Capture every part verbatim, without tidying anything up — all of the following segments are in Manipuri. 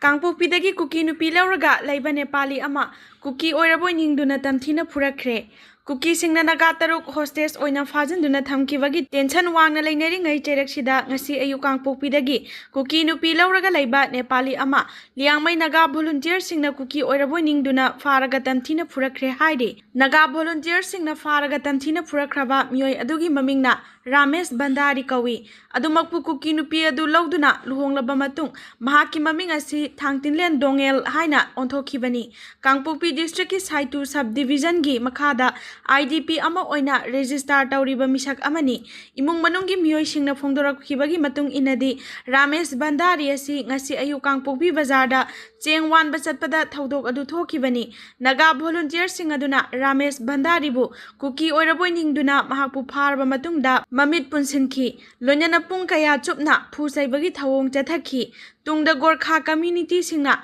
ꯀꯥꯡꯄꯣꯛꯄꯤꯗꯒꯤ ꯀꯨꯀꯤ ꯅꯨꯄꯤ ꯂꯧꯔꯒ ꯂꯩꯕ ꯅꯦꯄꯥꯂꯤ ꯑꯃ ꯀꯨꯀꯤ ꯑꯣꯏꯔꯕꯣꯏ ꯅꯤꯡꯗꯨꯅ ꯇꯝꯊꯤꯅ ꯐꯨꯔꯛꯈ꯭ꯔꯦ꯫ ꯀꯨꯀꯤꯁꯤꯡꯅ ꯅꯥꯒꯥ ꯇꯔꯨꯛ ꯍꯣꯁꯇꯦꯖ ꯑꯣꯏꯅ ꯐꯥꯖꯤꯟꯗꯨꯅ ꯊꯝꯈꯤꯕꯒꯤ ꯇꯦꯟꯁꯟ ꯋꯥꯡꯅ ꯂꯩꯅꯔꯤꯉꯩ ꯆꯩꯔꯛꯁꯤꯗ ꯉꯁꯤ ꯑꯌꯨꯛ ꯀꯥꯡꯄꯣꯛꯄꯤꯗꯒꯤ ꯀꯨꯀꯤ ꯅꯨꯄꯤ ꯂꯧꯔꯒ ꯂꯩꯕ ꯅꯦꯄꯥꯂꯤ ꯑꯃ ꯂꯤꯌꯥꯡꯃꯩ ꯅꯥꯒꯥ ꯚꯣꯂꯨꯟꯇꯤꯌꯔꯁꯤꯡꯅ ꯀꯨꯀꯤ ꯑꯣꯏꯔꯕꯣꯏ ꯅꯤꯡꯗꯨꯅ ꯐꯥꯔꯒ ꯇꯝꯊꯤꯅ ꯐꯨꯔꯛꯈ꯭ꯔꯦ ꯍꯥꯏꯔꯤ꯫ ꯅꯥꯒꯥ ꯚꯣꯂꯨꯟꯇꯤꯌꯔꯁꯤꯡꯅ ꯐꯥꯔꯒ ꯇꯝꯊꯤꯅ ꯐꯨꯔꯛꯈ꯭ꯔꯕ ꯃꯤꯑꯣꯏ ꯑꯗꯨꯒꯤ ꯃꯃꯤꯡꯅ ꯔꯥꯃꯦꯁ ꯚꯟꯗꯥꯔꯤ ꯀꯧꯏ꯫ ꯑꯗꯨꯃꯛꯄꯨ ꯀꯨꯀꯤ ꯅꯨꯄꯤ ꯑꯗꯨ ꯂꯧꯗꯨꯅ ꯂꯨꯍꯣꯡꯂꯕ ꯃꯇꯨꯡ ꯃꯍꯥꯛꯀꯤ ꯃꯃꯤꯡ ꯑꯁꯤ ꯊꯥꯡꯇꯤꯟꯂꯦꯟ ꯗꯣꯉꯦꯜ ꯍꯥꯏꯅ ꯑꯣꯟꯊꯣꯛꯈꯤꯕꯅꯤ꯫ ꯀꯥꯡꯄꯣꯛꯄꯤ ꯗꯤꯁꯇ꯭ꯔꯤꯛꯀꯤ ꯁꯥꯏꯇꯨ ꯁꯕ ꯗꯤꯕꯤꯖꯟꯒꯤ ꯃꯈꯥꯗ ꯑꯥꯏ ꯗꯤ ꯄꯤ ꯑꯃ ꯑꯣꯏꯅ ꯔꯦꯖꯤꯁꯇꯥꯔ ꯇꯧꯔꯤꯕ ꯃꯤꯁꯛ ꯑꯃꯅꯤ꯫ ꯏꯃꯨꯡ ꯃꯅꯨꯡꯒꯤ ꯃꯤꯑꯣꯏꯁꯤꯡꯅ ꯐꯣꯡꯗꯣꯔꯛꯈꯤꯕꯒꯤ ꯃꯇꯨꯡ ꯏꯟꯅꯗꯤ, ꯔꯥꯃꯦꯁ ꯚꯟꯗꯥꯔꯤ ꯑꯁꯤ ꯉꯁꯤ ꯑꯌꯨꯛ ꯀꯥꯡꯄꯣꯛꯄꯤ ꯕꯖꯥꯔꯗ ꯆꯦꯡ ꯋꯥꯟꯕ ꯆꯠꯄꯗ ꯊꯧꯗꯣꯛ ꯑꯗꯨ ꯊꯣꯛꯈꯤꯕꯅꯤ꯫ ꯅꯥꯒꯥ ꯚꯣꯂꯨꯟꯇꯤꯌꯔꯁꯤꯡ ꯑꯗꯨꯅ ꯔꯥꯃꯦꯁ ꯚꯟꯗꯥꯔꯤꯕꯨ ꯀꯨꯀꯤ ꯑꯣꯏꯔꯕꯣꯏ ꯅꯤꯡꯗꯨꯅ ꯃꯍꯥꯛꯄꯨ ꯐꯥꯔꯕ ꯃꯇꯨꯡꯗ ꯃꯃꯤꯠ ꯄꯨꯟꯁꯤꯟꯈꯤ꯫ ꯂꯣꯏꯅꯅ ꯄꯨꯡ ꯀꯌꯥ ꯆꯨꯞꯅ ꯐꯨ ꯆꯩꯕꯒꯤ ꯊꯧꯑꯣꯡ ꯆꯠꯊꯈꯤ꯫ ꯇꯨꯡꯗ ꯒꯣꯔꯈꯥ ꯀꯝꯃ꯭ꯌꯨꯅꯤꯇꯤꯁꯤꯡꯅ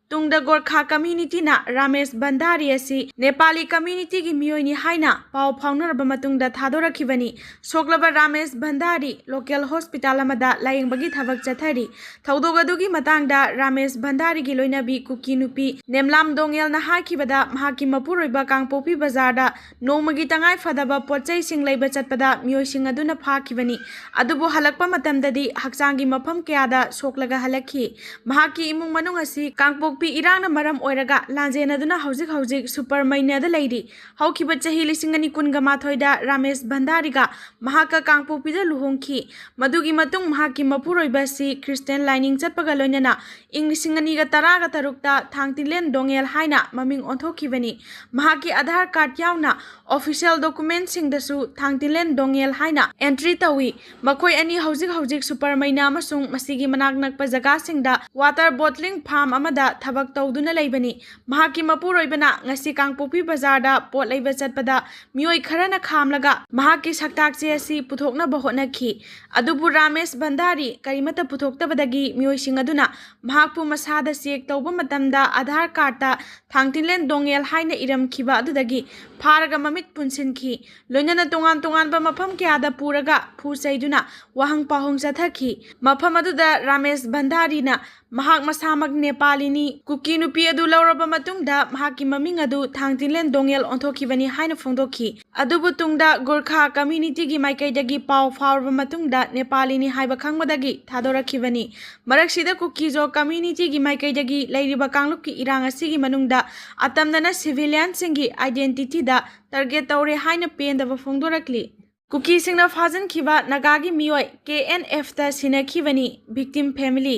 ꯇꯨꯡꯗ ꯒꯣꯔꯈꯥ ꯀꯝꯃ꯭ꯌꯨꯅꯤꯇꯤꯅ ꯔꯥꯃꯦꯁ ꯚꯟꯗꯥꯔꯤ ꯑꯁꯤ ꯅꯦꯄꯥꯂꯤ ꯀꯝꯃ꯭ꯌꯨꯅꯤꯇꯤꯒꯤ ꯃꯤꯑꯣꯏꯅꯤ ꯍꯥꯏꯅ ꯄꯥꯎ ꯐꯥꯎꯅꯔꯕ ꯃꯇꯨꯡꯗ ꯊꯥꯗꯣꯔꯛꯈꯤꯕꯅꯤ꯫ ꯁꯣꯛꯂꯕ ꯔꯥꯃꯦꯁ ꯚꯟꯗꯥꯔꯤ ꯂꯣꯀꯦꯜ ꯍꯣꯁꯄꯤꯇꯥꯜ ꯑꯃꯗ ꯂꯥꯌꯦꯡꯕꯒꯤ ꯊꯕꯛ ꯆꯠꯊꯔꯤ꯫ ꯊꯧꯗꯣꯛ ꯑꯗꯨꯒꯤ ꯃꯇꯥꯡꯗ ꯔꯥꯃꯦꯁ ꯚꯟꯗꯥꯔꯤꯒꯤ ꯂꯣꯏꯅꯕꯤ ꯀꯨꯀꯤ ꯅꯨꯄꯤ ꯅꯦꯝꯂꯥꯝ ꯗꯣꯉꯦꯜꯅ ꯍꯥꯏꯈꯤꯕꯗ, ꯃꯍꯥꯛꯀꯤ ꯃꯄꯨꯔꯣꯏꯕ ꯀꯥꯡꯄꯣꯛꯄꯤ ꯕꯖꯥꯔꯗ ꯅꯣꯡꯃꯒꯤ ꯇꯉꯥꯏ ꯐꯗꯕ ꯄꯣꯠ ꯆꯩꯁꯤꯡ ꯂꯩꯕ ꯆꯠꯄꯗ ꯃꯤꯑꯣꯏꯁꯤꯡ ꯑꯗꯨꯅ ꯐꯥꯈꯤꯕꯅꯤ꯫ ꯑꯗꯨꯕꯨ ꯍꯜꯂꯛꯄ ꯃꯇꯝꯗꯗꯤ ꯍꯛꯆꯥꯡꯒꯤ ꯃꯐꯝ ꯀꯌꯥꯗ ꯁꯣꯛꯂꯒ ꯍꯜꯂꯛꯈꯤ꯫ ꯃꯍꯥꯛꯀꯤ ꯏꯃꯨꯡ ꯃꯅꯨꯡ ꯑꯁꯤ ꯀꯥꯡꯄꯣꯛꯄꯤ ꯏꯔꯥꯡꯅ ꯃꯔꯝ ꯑꯣꯏꯔꯒ ꯂꯥꯟꯖꯦꯟꯅꯗꯨꯅ ꯍꯧꯖꯤꯛ ꯍꯧꯖꯤꯛ ꯁꯨꯄꯔ ꯃꯩꯅꯗ ꯂꯩꯔꯤ꯫ ꯍꯧꯈꯤꯕ ꯆꯍꯤ ꯂꯤꯁꯤꯡ ꯑꯅꯤ ꯀꯨꯟꯒ ꯃꯥꯊꯣꯏꯗ ꯔꯥꯃꯦꯁ ꯚꯟꯗꯥꯔꯤꯒ ꯃꯍꯥꯛꯀ ꯀꯥꯡꯄꯣꯛꯄꯤꯗ ꯂꯨꯍꯣꯡꯈꯤ꯫ ꯃꯗꯨꯒꯤ ꯃꯇꯨꯡ ꯃꯍꯥꯛꯀꯤ ꯃꯄꯨꯔꯣꯏꯕ ꯑꯁꯤ ꯈ꯭ꯔꯤꯁꯇꯤꯌꯥꯟ ꯂꯥꯏꯅꯤꯡ ꯆꯠꯄꯒ ꯂꯣꯏꯅꯅ ꯏꯪ ꯂꯤꯁꯤꯡ ꯑꯅꯤꯒ ꯇꯔꯥꯒ ꯇꯔꯨꯛꯇ ꯊꯥꯡꯇꯤꯟꯂꯦꯟ ꯗꯣꯉꯦꯜ ꯍꯥꯏꯅ ꯃꯃꯤꯡ ꯑꯣꯟꯊꯣꯛꯈꯤꯕꯅꯤ꯫ ꯃꯍꯥꯛꯀꯤ ꯑꯙꯥꯔ ꯀꯥꯔꯗ ꯌꯥꯎꯅ ꯑꯣꯐꯤꯁꯤꯌꯦꯜ ꯗꯣꯀꯨꯃꯦꯟꯠꯁꯤꯡꯗꯁꯨ ꯊꯥꯡꯇꯤꯟꯂꯦꯟ ꯗꯣꯉꯦꯜ ꯍꯥꯏꯅ ꯑꯦꯟꯇ꯭ꯔꯤ ꯇꯧꯏ꯫ ꯃꯈꯣꯏ ꯑꯅꯤ ꯍꯧꯖꯤꯛ ꯍꯧꯖꯤꯛ ꯁꯨꯄꯔ ꯃꯩꯅ ꯑꯃꯁꯨꯡ ꯃꯁꯤꯒꯤ ꯃꯅꯥꯛ ꯅꯛꯄ ꯖꯒꯥꯁꯤꯡꯗ ꯋꯥꯇꯔ ꯕꯣꯇ꯭ꯂꯤꯡ ꯐꯥꯔꯝ ꯑꯃꯗ ꯊꯕꯛ ꯇꯧꯗꯨꯅ ꯂꯩꯕꯅꯤ꯫ ꯃꯍꯥꯛꯀꯤ ꯃꯄꯨꯔꯣꯏꯕꯅ ꯉꯁꯤ ꯀꯥꯡꯄꯣꯛꯄꯤ ꯕꯖꯥꯔꯗ ꯄꯣꯠ ꯂꯩꯕ ꯆꯠꯄꯗ ꯃꯤꯑꯣꯏ ꯈꯔꯅ ꯈꯥꯝꯂꯒ ꯃꯍꯥꯛꯀꯤ ꯁꯛꯇꯥꯛ ꯆꯦ ꯑꯁꯤ ꯄꯨꯊꯣꯛꯅꯕ ꯍꯣꯠꯅꯈꯤ꯫ ꯑꯗꯨꯕꯨ ꯔꯥꯃꯦꯁ ꯚꯟꯗꯥꯔꯤ ꯀꯔꯤꯃꯠꯇ ꯄꯨꯊꯣꯛꯇꯕꯗꯒꯤ ꯃꯤꯑꯣꯏꯁꯤꯡ ꯑꯗꯨꯅ ꯃꯍꯥꯛꯄꯨ ꯃꯁꯥꯗ ꯆꯦꯛ ꯇꯧꯕ ꯃꯇꯝꯗ ꯑꯙꯥꯔ ꯀꯥꯔꯗꯇ ꯊꯥꯡꯇꯤꯟꯂꯦꯟ ꯗꯣꯉꯦꯜ ꯍꯥꯏꯅ ꯏꯔꯝꯈꯤꯕ ꯑꯗꯨꯗꯒꯤ ꯐꯥꯔꯒ ꯃꯃꯤꯠ ꯄꯨꯟꯁꯤꯟꯈꯤ꯫ ꯂꯣꯏꯅꯅ ꯇꯣꯉꯥꯟ ꯇꯣꯉꯥꯟꯕ ꯃꯐꯝ ꯀꯌꯥꯗ ꯄꯨꯔꯒ ꯐꯨ ꯆꯩꯗꯨꯅ ꯋꯥꯍꯪ ꯄꯥꯎꯍꯪ ꯆꯠꯊꯈꯤ꯫ ꯃꯐꯝ ꯑꯗꯨꯗ ꯔꯥꯃꯦꯁ ꯚꯟꯗꯥꯔꯤꯅ ꯃꯍꯥꯛ ꯃꯁꯥꯃꯛ ꯅꯦꯄꯥꯂꯤꯅꯤ, ꯀꯨꯀꯤ ꯅꯨꯄꯤ ꯑꯗꯨ ꯂꯧꯔꯕ ꯃꯇꯨꯡꯗ ꯃꯍꯥꯛꯀꯤ ꯃꯃꯤꯡ ꯑꯗꯨ ꯊꯥꯡꯇꯤꯟꯂꯦꯟ ꯗꯣꯉꯦꯜ ꯑꯣꯟꯊꯣꯛꯈꯤꯕꯅꯤ ꯍꯥꯏꯅ ꯐꯣꯡꯗꯣꯛꯈꯤ꯫ ꯑꯗꯨꯕꯨ ꯇꯨꯡꯗ ꯒꯨꯔꯈꯥ ꯀꯝꯌꯨꯅꯤꯇꯤꯒꯤ ꯃꯥꯏꯀꯩꯗꯒꯤ ꯄꯥꯎ ꯐꯥꯎꯔꯕ ꯃꯇꯨꯡꯗ ꯅꯦꯄꯥꯂꯤꯅꯤ ꯍꯥꯏꯕ ꯈꯪꯕꯗꯒꯤ ꯊꯥꯗꯣꯔꯛꯈꯤꯕꯅꯤ꯫ ꯃꯔꯛꯁꯤꯗ ꯀꯨꯀꯤꯖꯣ ꯀꯝꯌꯨꯅꯤꯇꯤꯒꯤ ꯃꯥꯏꯀꯩꯗꯒꯤ ꯂꯩꯔꯤꯕ ꯀꯥꯡꯂꯨꯞꯀꯤ ꯏꯔꯥꯡ ꯑꯁꯤꯒꯤ ꯃꯅꯨꯡꯗ ꯑꯇꯝꯅꯅ ꯁꯤꯚꯤꯂꯤꯌꯟꯁꯤꯡꯒꯤ ꯑꯥꯏꯗꯦꯟꯇꯤꯇꯤꯗ ꯇꯥꯔꯒꯦꯠ ꯇꯧꯔꯦ ꯍꯥꯏꯅ ꯄꯦꯟꯗꯕ ꯐꯣꯡꯗꯣꯔꯛꯂꯤ꯫ ꯀꯨꯀꯤꯁꯤꯡꯅ ꯐꯥꯖꯤꯟꯈꯤꯕ ꯅꯥꯒꯥꯒꯤ ꯃꯤꯑꯣꯏ ꯀꯦ ꯑꯦꯟ ꯑꯦꯐꯇ ꯁꯤꯟꯅꯈꯤꯕꯅꯤ, ꯚꯤꯛꯇꯤꯝ ꯐꯦꯃꯤꯂꯤ꯫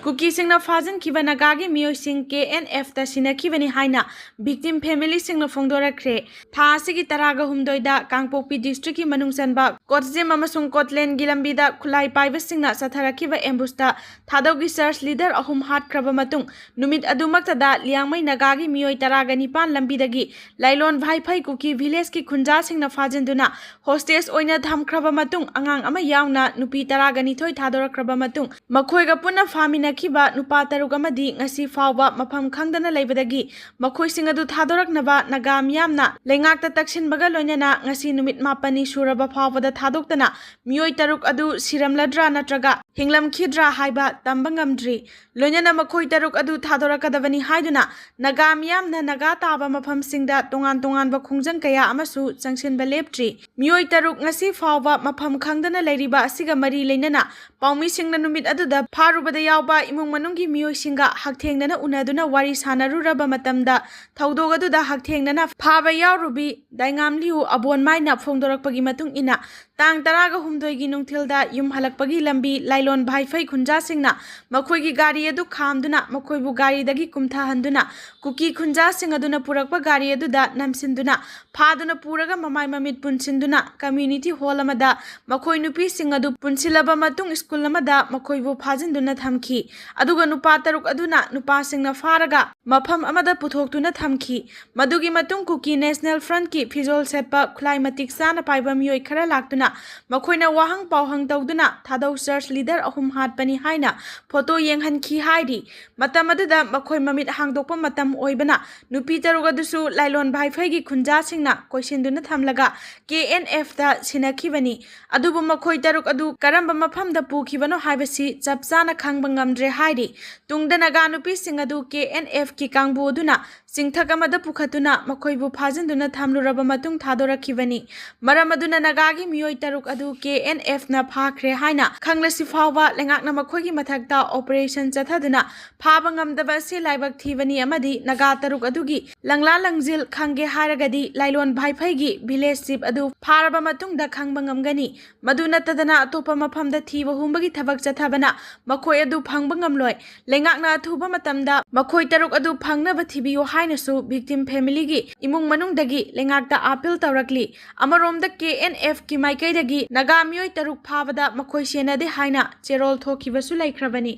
ꯀꯨꯀꯤꯁꯤꯡꯅ ꯐꯥꯖꯤꯟꯈꯤꯕ ꯅꯥꯒꯥꯒꯤ ꯃꯤꯑꯣꯏꯁꯤꯡ ꯀꯦ ꯑꯦꯟ ꯑꯦꯐꯇ ꯁꯤꯟꯅꯈꯤꯕꯅꯤ ꯍꯥꯏꯅ ꯚꯤꯛꯇꯤꯝ ꯐꯦꯃꯤꯂꯤꯁꯤꯡꯅ ꯐꯣꯡꯗꯣꯔꯛꯈ꯭ꯔꯦ꯫ ꯊꯥ ꯑꯁꯤꯒꯤ ꯇꯔꯥꯒ ꯍꯨꯝꯗꯣꯏꯗ ꯀꯥꯡꯄꯣꯛꯄꯤ ꯗꯤꯁꯇ꯭ꯔꯤꯛꯀꯤ ꯃꯅꯨꯡ ꯆꯟꯕ ꯀꯣꯠꯖꯤꯝ ꯑꯃꯁꯨꯡ ꯀꯣꯠꯂꯦꯟꯒꯤ ꯂꯝꯕꯤꯗ ꯈꯨꯠꯂꯥꯏ ꯄꯥꯏꯕꯁꯤꯡꯅ ꯆꯠꯊꯔꯛꯈꯤꯕ ꯑꯦꯝꯕꯨꯁꯇ ꯊꯥꯗꯧꯒꯤ ꯆꯔꯆ ꯂꯤꯗꯔ ꯑꯍꯨꯝ ꯍꯥꯠꯈ꯭ꯔꯕ ꯃꯇꯨꯡ, ꯅꯨꯃꯤꯠ ꯑꯗꯨꯃꯛꯇꯗ ꯂꯤꯌꯥꯡꯃꯩ ꯅꯥꯒꯥꯒꯤ ꯃꯤꯑꯣꯏ ꯇꯔꯥꯒ ꯅꯤꯄꯥꯟ ꯂꯝꯕꯤꯗꯒꯤ ꯂꯥꯏꯂꯣꯟ ꯚꯥꯏꯐꯩ ꯀꯨꯀꯤ ꯚꯤꯂꯦꯖꯀꯤ ꯈꯨꯟꯖꯥꯁꯤꯡꯅ ꯐꯥꯖꯤꯟꯗꯨꯅ ꯍꯣꯁꯇꯦꯖ ꯑꯣꯏꯅ ꯊꯝꯈ꯭ꯔꯕ ꯃꯇꯨꯡ, ꯑꯉꯥꯡ ꯑꯃ ꯌꯥꯎꯅ ꯅꯨꯄꯤ ꯇꯔꯥꯒ ꯅꯤꯊꯣꯏ ꯊꯥꯗꯣꯔꯛꯈ꯭ꯔꯕ ꯃꯇꯨꯡ, ꯃꯈꯣꯏꯒ ꯄꯨꯟꯅ ꯐꯥꯃꯤꯟꯅꯈꯤꯕ ꯅꯨꯄꯥ ꯇꯔꯨꯛ ꯑꯃꯗꯤ ꯉꯁꯤ ꯐꯥꯎꯕ ꯃꯐꯝ ꯈꯪꯗꯅ ꯂꯩꯕꯗꯒꯤ ꯃꯈꯣꯏꯁꯤꯡ ꯑꯗꯨ ꯊꯥꯗꯣꯔꯛꯅꯕ ꯅꯥꯒꯥ ꯃꯤꯌꯥꯝꯅ ꯂꯩꯉꯥꯛꯇ ꯇꯛꯁꯤꯟꯕꯒ ꯂꯣꯏꯅꯅ ꯉꯁꯤ ꯅꯨꯃꯤꯠ ꯃꯥꯄꯟꯅꯤ ꯁꯨꯔꯕ ꯐꯥꯎꯕꯗ ꯊꯥꯗꯣꯛꯇꯅ ꯃꯤꯑꯣꯏ ꯇꯔꯨꯛ ꯑꯗꯨ ꯁꯤꯔꯝꯂꯗ꯭ꯔꯥ ꯅꯠꯇ꯭ꯔꯒ ꯍꯤꯡꯂꯝꯈꯤꯗ꯭ꯔꯥ ꯍꯥꯏꯕ ꯇꯝꯕ ꯉꯝꯗ꯭ꯔꯤ꯫ ꯂꯣꯏꯅꯅ ꯃꯈꯣꯏ ꯇꯔꯨꯛ ꯑꯗꯨ ꯊꯥꯗꯣꯔꯛꯀꯗꯕꯅꯤ ꯍꯥꯏꯗꯨꯅ ꯅꯥꯒꯥ ꯃꯤꯌꯥꯝꯅ ꯅꯥꯒꯥ ꯇꯥꯕ ꯃꯐꯝꯁꯤꯡꯗ ꯇꯣꯉꯥꯟ ꯇꯣꯉꯥꯟꯕ ꯈꯣꯡꯖꯪ ꯀꯌꯥ ꯑꯃꯁꯨ ꯆꯪꯁꯤꯟꯕ ꯂꯦꯞꯇ꯭ꯔꯤ꯫ ꯃꯤꯑꯣꯏ ꯇꯔꯨꯛ ꯉꯁꯤ ꯐꯥꯎꯕ ꯃꯐꯝ ꯈꯪꯗꯅ ꯂꯩꯔꯤꯕ ꯑꯁꯤꯒ ꯃꯔꯤ ꯂꯩꯅꯅ ꯄꯥꯎꯃꯤꯁꯤꯡꯅ ꯅꯨꯃꯤꯠ ꯑꯗꯨꯗ ꯐꯥꯔꯨꯕꯗ ꯌꯥꯎꯕ ꯏꯃꯨꯡ ꯃꯅꯨꯡꯒꯤ ꯃꯤꯑꯣꯏꯁꯤꯡꯒ ꯍꯛꯊꯦꯡꯅꯅ ꯎꯅꯗꯨꯅ ꯋꯥꯔꯤ ꯁꯥꯟꯅꯔꯨꯔꯕ ꯃꯇꯝꯗ ꯊꯧꯗꯣꯛ ꯑꯗꯨꯗ ꯍꯛꯊꯦꯡꯅꯅ ꯐꯥꯕ ꯌꯥꯎꯔꯨꯕꯤ ꯗꯥꯏꯉꯥꯝꯂꯤꯌꯨ ꯑꯕꯣꯟꯃꯥꯏꯅ ꯐꯣꯡꯗꯣꯔꯛꯄꯒꯤ ꯃꯇꯨꯡ ꯏꯟꯅ ꯇꯥꯡ ꯇꯔꯥꯒ ꯍꯨꯝꯗꯣꯏꯒꯤ ꯅꯨꯡꯊꯤꯜꯗ ꯌꯨꯝ ꯍꯜꯂꯛꯄꯒꯤ ꯂꯝꯕꯤ ꯂꯥꯏꯂꯣꯟ ꯚꯥꯏꯐꯩ ꯈꯨꯟꯖꯥꯁꯤꯡꯅ ꯃꯈꯣꯏꯒꯤ ꯒꯥꯔꯤ ꯑꯗꯨ ꯈꯥꯝꯗꯨꯅ ꯃꯈꯣꯏꯕꯨ ꯒꯥꯔꯤꯗꯒꯤ ꯀꯨꯝꯊꯍꯟꯗꯨꯅ ꯀꯨꯀꯤ ꯈꯨꯟꯖꯥꯁꯤꯡ ꯑꯗꯨꯅ ꯄꯨꯔꯛꯄ ꯒꯥꯔꯤ ꯑꯗꯨꯗ ꯅꯝꯁꯤꯟꯗꯨꯅ ꯐꯥꯗꯨꯅ ꯄꯨꯔꯒ ꯃꯃꯥꯏ ꯃꯃꯤꯠ ꯄꯨꯟꯁꯤꯟꯗꯨꯅ community hall ꯑꯃꯗ ꯃꯈꯣꯏ ꯅꯨꯄꯤꯁꯤꯡ ꯑꯗꯨ ꯄꯨꯟꯁꯤꯜꯂꯕ ꯃꯇꯨꯡ ꯁ꯭ꯀꯨꯜ ꯑꯃꯗ ꯃꯈꯣꯏꯕꯨ ꯐꯥꯖꯤꯟꯗꯨꯅ ꯊꯝꯈꯤ꯫ ꯑꯗꯨꯒ ꯅꯨꯄꯥ ꯇꯔꯨꯛ ꯑꯗꯨꯅ ꯅꯨꯄꯥꯁꯤꯡꯅ ꯐꯥꯔꯒ ꯃꯐꯝ ꯑꯃꯗ ꯄꯨꯊꯣꯛꯇꯨꯅ ꯊꯝꯈꯤ꯫ ꯃꯗꯨꯒꯤ ꯃꯇꯨꯡ ꯀꯨꯀꯤ ꯅꯦꯁꯅꯦꯜ ꯐ꯭ꯔꯟꯠꯀꯤ ꯐꯤꯖꯣꯜ ꯁꯦꯠꯄ ꯈꯨꯠꯂꯥꯏ ꯃꯇꯤꯛ ꯆꯥꯅ ꯄꯥꯏꯕ ꯃꯤꯑꯣꯏ ꯈꯔ ꯂꯥꯛꯇꯨꯅ ꯃꯈꯣꯏꯅ ꯋꯥꯍꯪ ꯄꯥꯎꯍꯪ ꯇꯧꯗꯨꯅ ꯊꯥꯗꯧ ꯆꯔꯆ ꯂꯤꯗꯔ ꯑꯍꯨꯝ ꯍꯥꯠꯄꯅꯤ ꯍꯥꯏꯅ ꯐꯣꯇꯣ ꯌꯦꯡꯍꯟꯈꯤ ꯍꯥꯏꯔꯤ꯫ ꯃꯇꯝ ꯑꯗꯨꯗ ꯃꯈꯣꯏ ꯃꯃꯤꯠ ꯍꯥꯡꯗꯣꯛꯄ ꯃꯇꯝ ꯑꯣꯏꯕꯅ ꯅꯨꯄꯤ ꯇꯔꯨꯛ ꯑꯗꯨꯁꯨ ꯂꯥꯏꯂꯣꯟ ꯚꯥꯏꯐꯩꯒꯤ ꯈꯨꯟꯖꯥꯁꯤꯡꯅ ꯀꯣꯏꯁꯤꯟꯗꯨꯅ ꯊꯝꯂꯒ ꯀꯦ ꯑꯦꯟ ꯑꯦꯐꯇ ꯁꯤꯟꯅꯈꯤꯕꯅꯤ꯫ ꯑꯗꯨꯕꯨ ꯃꯈꯣꯏ ꯇꯔꯨꯛ ꯑꯗꯨ ꯀꯔꯝꯕ ꯃꯐꯝꯗ ꯄꯨꯈꯤꯕꯅꯣ ꯍꯥꯏꯕꯁꯤ ꯆꯞ ꯆꯥꯅ ꯈꯪꯕ ꯉꯝꯗ꯭ꯔꯦ ꯍꯥꯏꯔꯤ꯫ ꯇꯨꯡꯗ ꯅꯥꯒꯥ ꯅꯨꯄꯤꯁꯤꯡ ꯑꯗꯨ ꯀꯦ ꯑꯦꯟ ꯑꯦꯐꯀꯤ ꯀꯥꯡꯕꯨ ꯑꯗꯨꯅ ꯆꯤꯡꯊꯛ ꯑꯃꯗ ꯄꯨꯈꯠꯇꯨꯅ ꯃꯈꯣꯏꯕꯨ ꯐꯥꯖꯤꯟꯗꯨꯅ ꯊꯝꯂꯨꯔꯕ ꯃꯇꯨꯡ ꯊꯥꯗꯣꯔꯛꯈꯤꯕꯅꯤ꯫ ꯃꯔꯝ ꯑꯗꯨꯅ ꯅꯥꯒꯥꯒꯤ ꯃꯤꯑꯣꯏ ꯇꯔꯨꯛ ꯑꯗꯨ ꯀꯦ ꯑꯦꯟ ꯑꯦꯐꯅ ꯐꯥꯈ꯭ꯔꯦ ꯍꯥꯏꯅ ꯈꯪꯂꯁꯤ ꯐꯥꯎꯕ ꯂꯩꯉꯥꯛꯅ ꯃꯈꯣꯏꯒꯤ ꯃꯊꯛꯇ operation ꯆꯠꯊꯗꯨꯅ ꯐꯥꯕ ꯉꯝꯗꯕ ꯑꯁꯤ ꯂꯥꯏꯕꯛ ꯊꯤꯕꯅꯤ ꯑꯃꯗꯤ ꯅꯥꯒꯥ ꯇꯔꯨꯛ ꯑꯗꯨꯒꯤ ꯂꯪꯂꯥ ꯂꯪꯖꯤꯜ ꯈꯪꯒꯦ ꯍꯥꯏꯔꯒꯗꯤ ꯂꯥꯏꯂꯣꯟ ꯚꯥꯏꯐꯩꯒꯤ village chief ꯑꯗꯨ ꯐꯥꯔꯕ ꯃꯇꯨꯡꯗ ꯈꯪꯕ ꯉꯝꯒꯅꯤ꯫ ꯃꯗꯨ ꯅꯠꯇꯗꯅ ꯑꯇꯣꯞꯄ ꯃꯐꯝꯗ ꯊꯤꯕ ꯍꯨꯝꯕꯒꯤ ꯊꯕꯛ ꯆꯠꯊꯕꯅ ꯃꯈꯣꯏ ꯑꯗꯨ ꯐꯪꯕ ꯉꯝꯂꯣꯏ꯫ ꯂꯩꯉꯥꯛꯅ ꯑꯊꯨꯕ ꯃꯇꯝꯗ ꯃꯈꯣꯏ ꯇꯔꯨꯛ ꯑꯗꯨ ꯐꯪꯅꯕ ꯊꯤꯕꯤꯌꯨ ꯍꯥꯏꯅꯁꯨ victim familyꯒꯤ ꯏꯃꯨꯡ ꯃꯅꯨꯡꯗꯒꯤ ꯂꯩꯉꯥꯛꯇ appeal ꯇꯧꯔꯛꯂꯤ꯫ ꯑꯃꯔꯣꯝꯗ ꯀꯦ ꯑꯦꯟ ꯑꯦꯐꯀꯤ ꯃꯥꯏꯀꯩꯗꯒꯤ ꯅꯥꯒꯥ ꯃꯤꯑꯣꯏ ꯇꯔꯨꯛ ꯐꯥꯕꯗ ꯃꯈꯣꯏ ꯁꯦꯟꯅꯗꯦ ꯍꯥꯏꯅ ꯆꯦꯔꯣꯜ ꯊꯣꯛꯈꯤꯕꯁꯨ ꯂꯩꯈ꯭ꯔꯕꯅꯤ꯫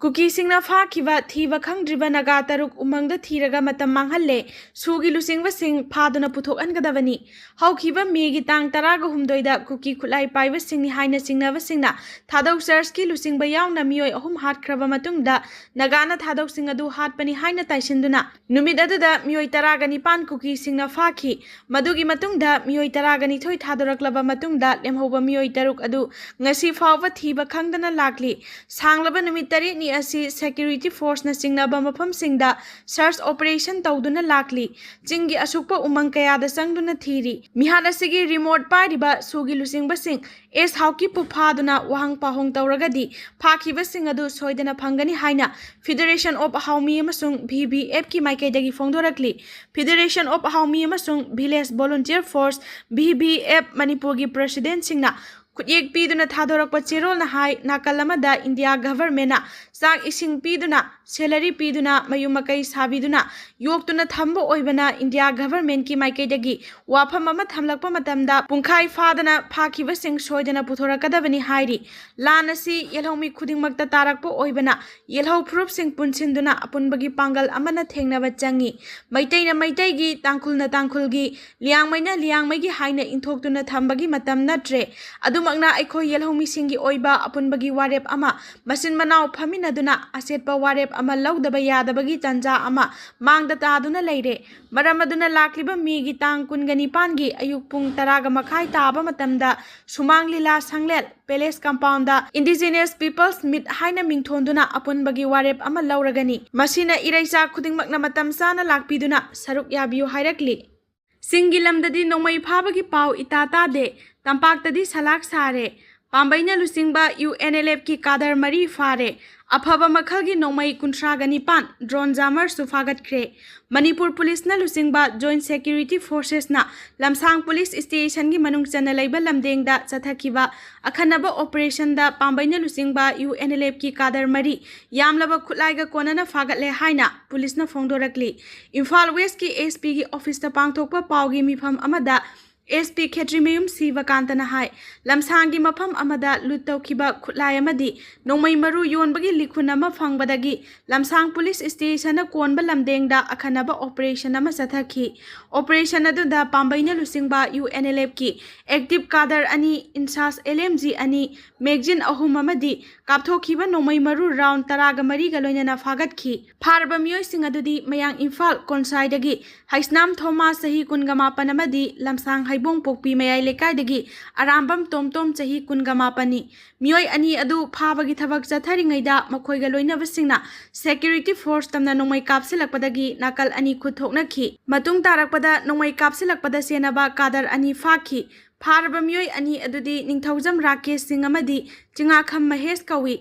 ꯀꯨꯀꯤꯁꯤꯡꯅ ꯐꯥꯈꯤꯕ ꯊꯤꯕ ꯈꯪꯗ꯭ꯔꯤꯕ ꯅꯥꯒꯥ ꯇꯔꯨꯛ ꯎꯃꯪꯗ ꯊꯤꯔꯒ ꯃꯇꯝ ꯃꯥꯡꯍꯜꯂꯦ꯫ ꯁꯨꯒꯤ ꯂꯨꯆꯤꯡꯕꯁꯤꯡ ꯐꯥꯗꯨꯅ ꯄꯨꯊꯣꯛꯍꯟꯒꯗꯕꯅꯤ꯫ ꯍꯧꯈꯤꯕ ꯃꯦꯒꯤ ꯇꯥꯡ ꯇꯔꯥꯒ ꯍꯨꯝꯗꯣꯏꯗ ꯀꯨꯀꯤ ꯈꯨꯠꯂꯥꯏ ꯄꯥꯏꯕꯁꯤꯡꯅꯤ ꯍꯥꯏꯅ ꯆꯤꯡꯅꯕꯁꯤꯡꯅ ꯊꯥꯗꯧ ꯆꯔꯆꯀꯤ ꯂꯨꯆꯤꯡꯕ ꯌꯥꯎꯅ ꯃꯤꯑꯣꯏ ꯑꯍꯨꯝ ꯍꯥꯠꯈ꯭ꯔꯕ ꯃꯇꯨꯡꯗ ꯅꯥꯒꯥꯅ ꯊꯥꯗꯧꯁꯤꯡ ꯑꯗꯨ ꯍꯥꯠꯄꯅꯤ ꯍꯥꯏꯅ ꯇꯥꯏꯁꯤꯟꯗꯨꯅ ꯅꯨꯃꯤꯠ ꯑꯗꯨꯗ ꯃꯤꯑꯣꯏ ꯇꯔꯥꯒ ꯅꯤꯄꯥꯟ ꯀꯨꯀꯤꯁꯤꯡꯅ ꯐꯥꯈꯤ꯫ ꯃꯗꯨꯒꯤ ꯃꯇꯨꯡꯗ ꯃꯤꯑꯣꯏ ꯇꯔꯥꯒ ꯅꯤꯊꯣꯏ ꯊꯥꯗꯣꯔꯛꯂꯕ ꯃꯇꯨꯡꯗ ꯂꯦꯝꯍꯧꯕ ꯃꯤꯑꯣꯏ ꯇꯔꯨꯛ ꯑꯗꯨ ꯉꯁꯤ ꯐꯥꯎꯕ ꯊꯤꯕ ꯈꯪꯗꯅ ꯂꯥꯛꯂꯤ꯫ ꯁꯥꯡꯂꯕ ꯅꯨꯃꯤꯠ ꯇꯔꯦꯠꯅꯤ ꯑꯁꯤ ꯁꯦꯀ꯭ꯌꯨꯔꯤꯇꯤ ꯐꯣꯔꯁꯅ ꯆꯤꯡꯅꯕ ꯃꯐꯝꯁꯤꯡꯗ ꯁꯔꯆ ꯑꯣꯄꯔꯦꯁꯟ ꯇꯧꯗꯨꯅ ꯂꯥꯛꯂꯤ꯫ ꯆꯤꯡꯒꯤ ꯑꯁꯨꯛꯄ ꯎꯃꯪ ꯀꯌꯥꯗ ꯆꯪꯗꯨꯅ ꯊꯤꯔꯤ꯫ ꯃꯤꯍꯥꯠ ꯑꯁꯤꯒꯤ ꯔꯤꯃꯣꯠ ꯄꯥꯏꯔꯤꯕ ꯁꯨꯒꯤ ꯂꯨꯆꯤꯡꯕꯁꯤꯡ ꯑꯦꯁ ꯍꯥꯎꯀꯤꯞꯄꯨ ꯐꯥꯗꯨꯅ ꯋꯥꯍꯪ ꯄꯥꯎꯍꯪ ꯇꯧꯔꯒꯗꯤ ꯐꯥꯈꯤꯕꯁꯤꯡ ꯑꯗꯨ ꯁꯣꯏꯗꯅ ꯐꯪꯒꯅꯤ ꯍꯥꯏꯅ ꯐꯦꯗꯔꯦꯁꯟ ꯑꯣꯐ ꯍꯥꯎꯃꯤ ꯑꯃꯁꯨꯡ ꯚꯤ ꯚꯤ ꯑꯦꯐꯀꯤ ꯃꯥꯏꯀꯩꯗꯒꯤ ꯐꯣꯡꯗꯣꯔꯛꯂꯤ꯫ ꯐꯦꯗꯔꯦꯁꯟ ꯑꯣꯐ ꯍꯥꯎꯃꯤ ꯑꯃꯁꯨꯡ village volunteer force, V V F, ꯃꯅꯤꯄꯨꯔꯒꯤ ꯄ꯭ꯔꯁꯤꯗꯦꯟꯁꯤꯡꯅ ꯈꯨꯠꯌꯦꯛ ꯄꯤꯗꯨꯅ ꯊꯥꯗꯣꯔꯛꯄ ꯆꯦꯔꯣꯜꯅ ꯍꯥꯏ, ꯅꯥꯀꯜ ꯑꯃꯗ ꯏꯟꯗꯤꯌꯥ ꯒꯚꯔꯟꯃꯦꯟꯅ ꯆꯥꯛ ꯏꯁꯤꯡ ꯄꯤꯗꯨꯅ, ꯁꯦꯂꯔꯤ ꯄꯤꯗꯨꯅ, ꯃꯌꯨꯝ ꯃꯀꯩ ꯁꯥꯕꯤꯗꯨꯅ ꯌꯣꯛꯇꯨꯅ ꯊꯝꯕ ꯑꯣꯏꯕꯅ ꯏꯟꯗꯤꯌꯥ ꯒꯚꯔꯟꯃꯦꯟꯠꯀꯤ ꯃꯥꯏꯀꯩꯗꯒꯤ ꯋꯥꯐꯝ ꯑꯃ ꯊꯝꯂꯛꯄ ꯃꯇꯝꯗ ꯄꯨꯡꯈꯥꯏ ꯐꯥꯗꯅ ꯐꯥꯈꯤꯕꯁꯤꯡ ꯁꯣꯏꯗꯅ ꯄꯨꯊꯣꯔꯛꯀꯗꯕꯅꯤ ꯍꯥꯏꯔꯤ꯫ ꯂꯥꯟ ꯑꯁꯤ ꯌꯦꯜꯍꯧꯃꯤ ꯈꯨꯗꯤꯡꯃꯛꯇ ꯇꯥꯔꯛꯄ ꯑꯣꯏꯕꯅ ꯌꯦꯜꯍꯧ ꯐꯨꯔꯨꯞꯁꯤꯡ ꯄꯨꯟꯁꯤꯟꯗꯨꯅ ꯑꯄꯨꯟꯕꯒꯤ ꯄꯥꯡꯒꯜ ꯑꯃꯅ ꯊꯦꯡꯅꯕ ꯆꯪꯏ꯫ ꯃꯩꯇꯩꯅ ꯃꯩꯇꯩꯒꯤ, ꯇꯥꯡꯈꯨꯜꯅ ꯇꯥꯡꯈꯨꯜꯒꯤ, ꯂꯤꯌꯥꯡꯃꯩꯅ ꯂꯤꯌꯥꯡꯃꯩꯒꯤ ꯍꯥꯏꯅ ꯏꯟꯊꯣꯛꯇꯨꯅ ꯊꯝꯕꯒꯤ ꯃꯇꯝ ꯅꯠꯇ꯭ꯔꯦ꯫ ꯑꯗꯨꯃꯛꯅ ꯑꯩꯈꯣꯏ ꯌꯦꯜꯍꯧꯃꯤꯁꯤꯡꯒꯤ ꯑꯣꯏꯕ ꯑꯄꯨꯟꯕꯒꯤ ꯋꯥꯔꯦꯞ ꯑꯃ ꯃꯆꯤꯟ ꯃꯅꯥꯎ ꯐꯝꯃꯤꯟꯅꯗꯨꯅ ꯑꯆꯦꯠꯄ ꯋꯥꯔꯦꯞ ꯑꯃ ꯂꯧꯗꯕ ꯌꯥꯗꯕꯒꯤ ꯇꯥꯟꯖꯥ ꯑꯃ ꯃꯥꯡꯗ ꯇꯥꯗꯨꯅ ꯂꯩꯔꯦ꯫ ꯃꯔꯝ ꯑꯗꯨꯅ ꯂꯥꯛꯂꯤꯕ ꯃꯦꯒꯤ ꯇꯥꯡ ꯀꯨꯟꯒ ꯅꯤꯄꯥꯟꯒꯤ ꯑꯌꯨꯛ ꯄꯨꯡ ꯇꯔꯥꯒ ꯃꯈꯥꯏ ꯇꯥꯕ ꯃꯇꯝꯗ ꯁꯨꯃꯥꯡ ꯂꯤꯂꯥ ꯁꯪꯂꯦꯟ ꯄꯦꯂꯦꯁ ꯀꯝꯄꯥꯎꯟꯗ ꯏꯟꯗꯤꯖꯤꯅꯁ ꯄꯤꯄꯜꯁ ꯃꯤꯠ ꯍꯥꯏꯅ ꯃꯤꯡꯊꯣꯟꯗꯨꯅ ꯑꯄꯨꯟꯕꯒꯤ ꯋꯥꯔꯦꯞ ꯑꯃ ꯂꯧꯔꯒꯅꯤ꯫ ꯃꯁꯤꯅ ꯏꯔꯩꯆꯥ ꯈꯨꯗꯤꯡꯃꯛꯅ ꯃꯇꯝ ꯆꯥꯅ ꯂꯥꯛꯄꯤꯗꯨꯅ ꯁꯔꯨꯛ ꯌꯥꯕꯤꯌꯨ ꯍꯥꯏꯔꯛꯂꯤ꯫ ꯆꯤꯡꯒꯤ ꯂꯝꯗꯗꯤ ꯅꯣꯡꯃꯩ ꯐꯥꯕꯒꯤ ꯄꯥꯎ ꯏꯇꯥ ꯇꯥꯗꯦ꯫ ꯇꯝꯄꯥꯛꯇꯗꯤ ꯁꯂꯥꯛ ꯁꯥꯔꯦ꯫ ꯄꯥꯝꯕꯩꯅ ꯂꯨꯆꯤꯡꯕ ꯌꯨ ꯑꯦꯟ ꯑꯦꯜ ꯑꯦꯐꯀꯤ ꯀꯥꯗꯔ ꯃꯔꯤ ꯐꯥꯔꯦ꯫ ꯑꯐꯕ ꯃꯈꯜꯒꯤ ꯅꯣꯡꯃꯩ ꯀꯨꯟꯊ꯭ꯔꯥꯒ ꯅꯤꯄꯥꯟ, ꯗ꯭ꯔꯣꯟ ꯖꯥꯃꯔꯁꯨ ꯐꯥꯒꯠꯈ꯭ꯔꯦ꯫ ꯃꯅꯤꯄꯨꯔ ꯄꯨꯂꯤꯁꯅ ꯂꯨꯆꯤꯡꯕ ꯖꯣꯏꯟꯠ ꯁꯦꯀ꯭ꯌꯨꯔꯤꯇꯤ ꯐꯣꯔꯁꯦꯁꯅ ꯂꯝꯁꯥꯡ ꯄꯨꯂꯤꯁ ꯁ꯭ꯇꯦꯁꯟꯒꯤ ꯃꯅꯨꯡ ꯆꯟꯅ ꯂꯩꯕ ꯂꯝꯗꯦꯡꯗ ꯆꯠꯊꯈꯤꯕ ꯑꯈꯟꯅꯕ ꯑꯣꯄꯔꯦꯁꯟꯗ ꯄꯥꯝꯕꯩꯅ ꯂꯨꯆꯤꯡꯕ ꯌꯨ ꯑꯦꯟ ꯑꯦꯜ ꯑꯦꯐꯀꯤ ꯀꯥꯗꯔ ꯃꯔꯤ ꯌꯥꯝꯂꯕ ꯈꯨꯠꯂꯥꯏꯒ ꯀꯣꯟꯅꯅ ꯐꯥꯒꯠꯂꯦ ꯍꯥꯏꯅ ꯄꯨꯂꯤꯁꯅ ꯐꯣꯡꯗꯣꯔꯛꯂꯤ꯫ ꯏꯝꯐꯥꯜ ꯋꯦꯁꯀꯤ ꯑꯦꯁ ꯄꯤꯒꯤ ꯑꯣꯐꯤꯁꯇ ꯄꯥꯡꯊꯣꯛꯄ ꯄꯥꯎꯒꯤ ꯃꯤꯐꯝ ꯑꯃꯗ ꯑꯦꯁ ꯄꯤ ꯈꯦꯇ꯭ꯔꯤꯃꯌꯨꯝ ꯁꯤꯕꯀꯥꯟꯇꯅ ꯍꯥꯏ, ꯂꯝꯁꯥꯡꯒꯤ ꯃꯐꯝ ꯑꯃꯗ ꯂꯨꯠ ꯇꯧꯈꯤꯕ ꯈꯨꯠꯂꯥꯏ ꯑꯃꯗꯤ ꯅꯣꯡꯃꯩ ꯃꯔꯨ ꯌꯣꯟꯕꯒꯤ ꯂꯤꯈꯨꯟ ꯑꯃ ꯐꯪꯕꯗꯒꯤ ꯂꯝꯁꯥꯡ ꯄꯨꯂꯤꯁ ꯁ꯭ꯇꯦꯁꯟꯅ ꯀꯣꯟꯕ ꯂꯝꯗꯦꯡꯗ ꯑꯈꯟꯅꯕ ꯑꯣꯄꯔꯦꯁꯟ ꯑꯃ ꯆꯠꯊꯈꯤ꯫ ꯑꯣꯄꯔꯦꯁꯟ ꯑꯗꯨꯗ ꯄꯥꯝꯕꯩꯅ ꯂꯨꯆꯤꯡꯕ ꯌꯨ ꯑꯦꯟ ꯑꯦꯜ ꯑꯦꯐꯀꯤ ꯑꯦꯛꯇꯤꯚ ꯀꯥꯗꯔ ꯑꯅꯤ, ꯏꯟꯁꯥꯁ ꯑꯦꯜ ꯑꯦꯝ ꯖꯤ ꯑꯅꯤ, ꯃꯦꯒꯖꯤꯟ ꯑꯍꯨꯝ ꯑꯃꯗꯤ ꯀꯥꯞꯊꯣꯛꯈꯤꯕ ꯅꯣꯡꯃꯩ ꯃꯔꯨ ꯔꯥꯎꯟ ꯇꯔꯥꯒ ꯃꯔꯤꯒ ꯂꯣꯏꯅꯅ ꯐꯥꯒꯠꯈꯤ꯫ ꯐꯥꯔꯕ ꯃꯤꯑꯣꯏꯁꯤꯡ ꯑꯗꯨꯗꯤ ꯃꯌꯥꯡ ꯏꯝꯐꯥꯜ ꯀꯣꯟꯁꯥꯏꯗꯒꯤ ꯍꯩꯁꯅꯥꯝ ꯊꯣꯃꯥꯁ, ꯆꯍꯤ ꯀꯨꯟꯒ ꯃꯥꯄꯟ, ꯑꯃꯗꯤ ꯂꯝꯁꯥꯡ ꯍꯩꯕꯣꯡ ꯄꯣꯛꯄꯤ ꯃꯌꯥꯏ ꯂꯩꯀꯥꯏꯗꯒꯤ ꯑꯔꯥꯝꯕꯝ ꯇꯣꯝꯇꯣꯝ, ꯆꯍꯤ ꯀꯨꯟꯒ ꯃꯥꯄꯟꯅꯤ꯫ ꯃꯤꯑꯣꯏ ꯑꯅꯤ ꯑꯗꯨ ꯐꯥꯕꯒꯤ ꯊꯕꯛ ꯆꯠꯊꯔꯤꯉꯩꯗ ꯃꯈꯣꯏꯒ ꯂꯣꯏꯅꯕꯁꯤꯡꯅ ꯁꯦꯀ꯭ꯌꯨꯔꯤꯇꯤ ꯐꯣꯔꯁ ꯇꯝꯅ ꯅꯣꯡꯃꯩ ꯀꯥꯞꯁꯤꯜꯂꯛꯄꯗꯒꯤ ꯅꯥꯀꯜ ꯑꯅꯤ ꯈꯨꯠ ꯊꯣꯛꯅꯈꯤ꯫ ꯃꯇꯨꯡ ꯇꯥꯔꯛꯄꯗ ꯅꯣꯡꯃꯩ ꯀꯥꯞꯁꯤꯜꯂꯛꯄꯗ ꯆꯦꯟꯅꯕ ꯀꯥꯗꯔ ꯑꯅꯤ ꯐꯥꯈꯤ꯫ ꯐꯥꯔꯕ ꯃꯤꯑꯣꯏ ꯑꯅꯤ ꯑꯗꯨꯗꯤ ꯅꯤꯡꯊꯧꯖꯝ ꯔꯥꯀꯦꯁ ꯁꯤꯡ ꯑꯃꯗꯤ ꯆꯤꯡꯉꯥꯈꯝ ꯃꯍꯦꯁ ꯀꯧꯏ꯫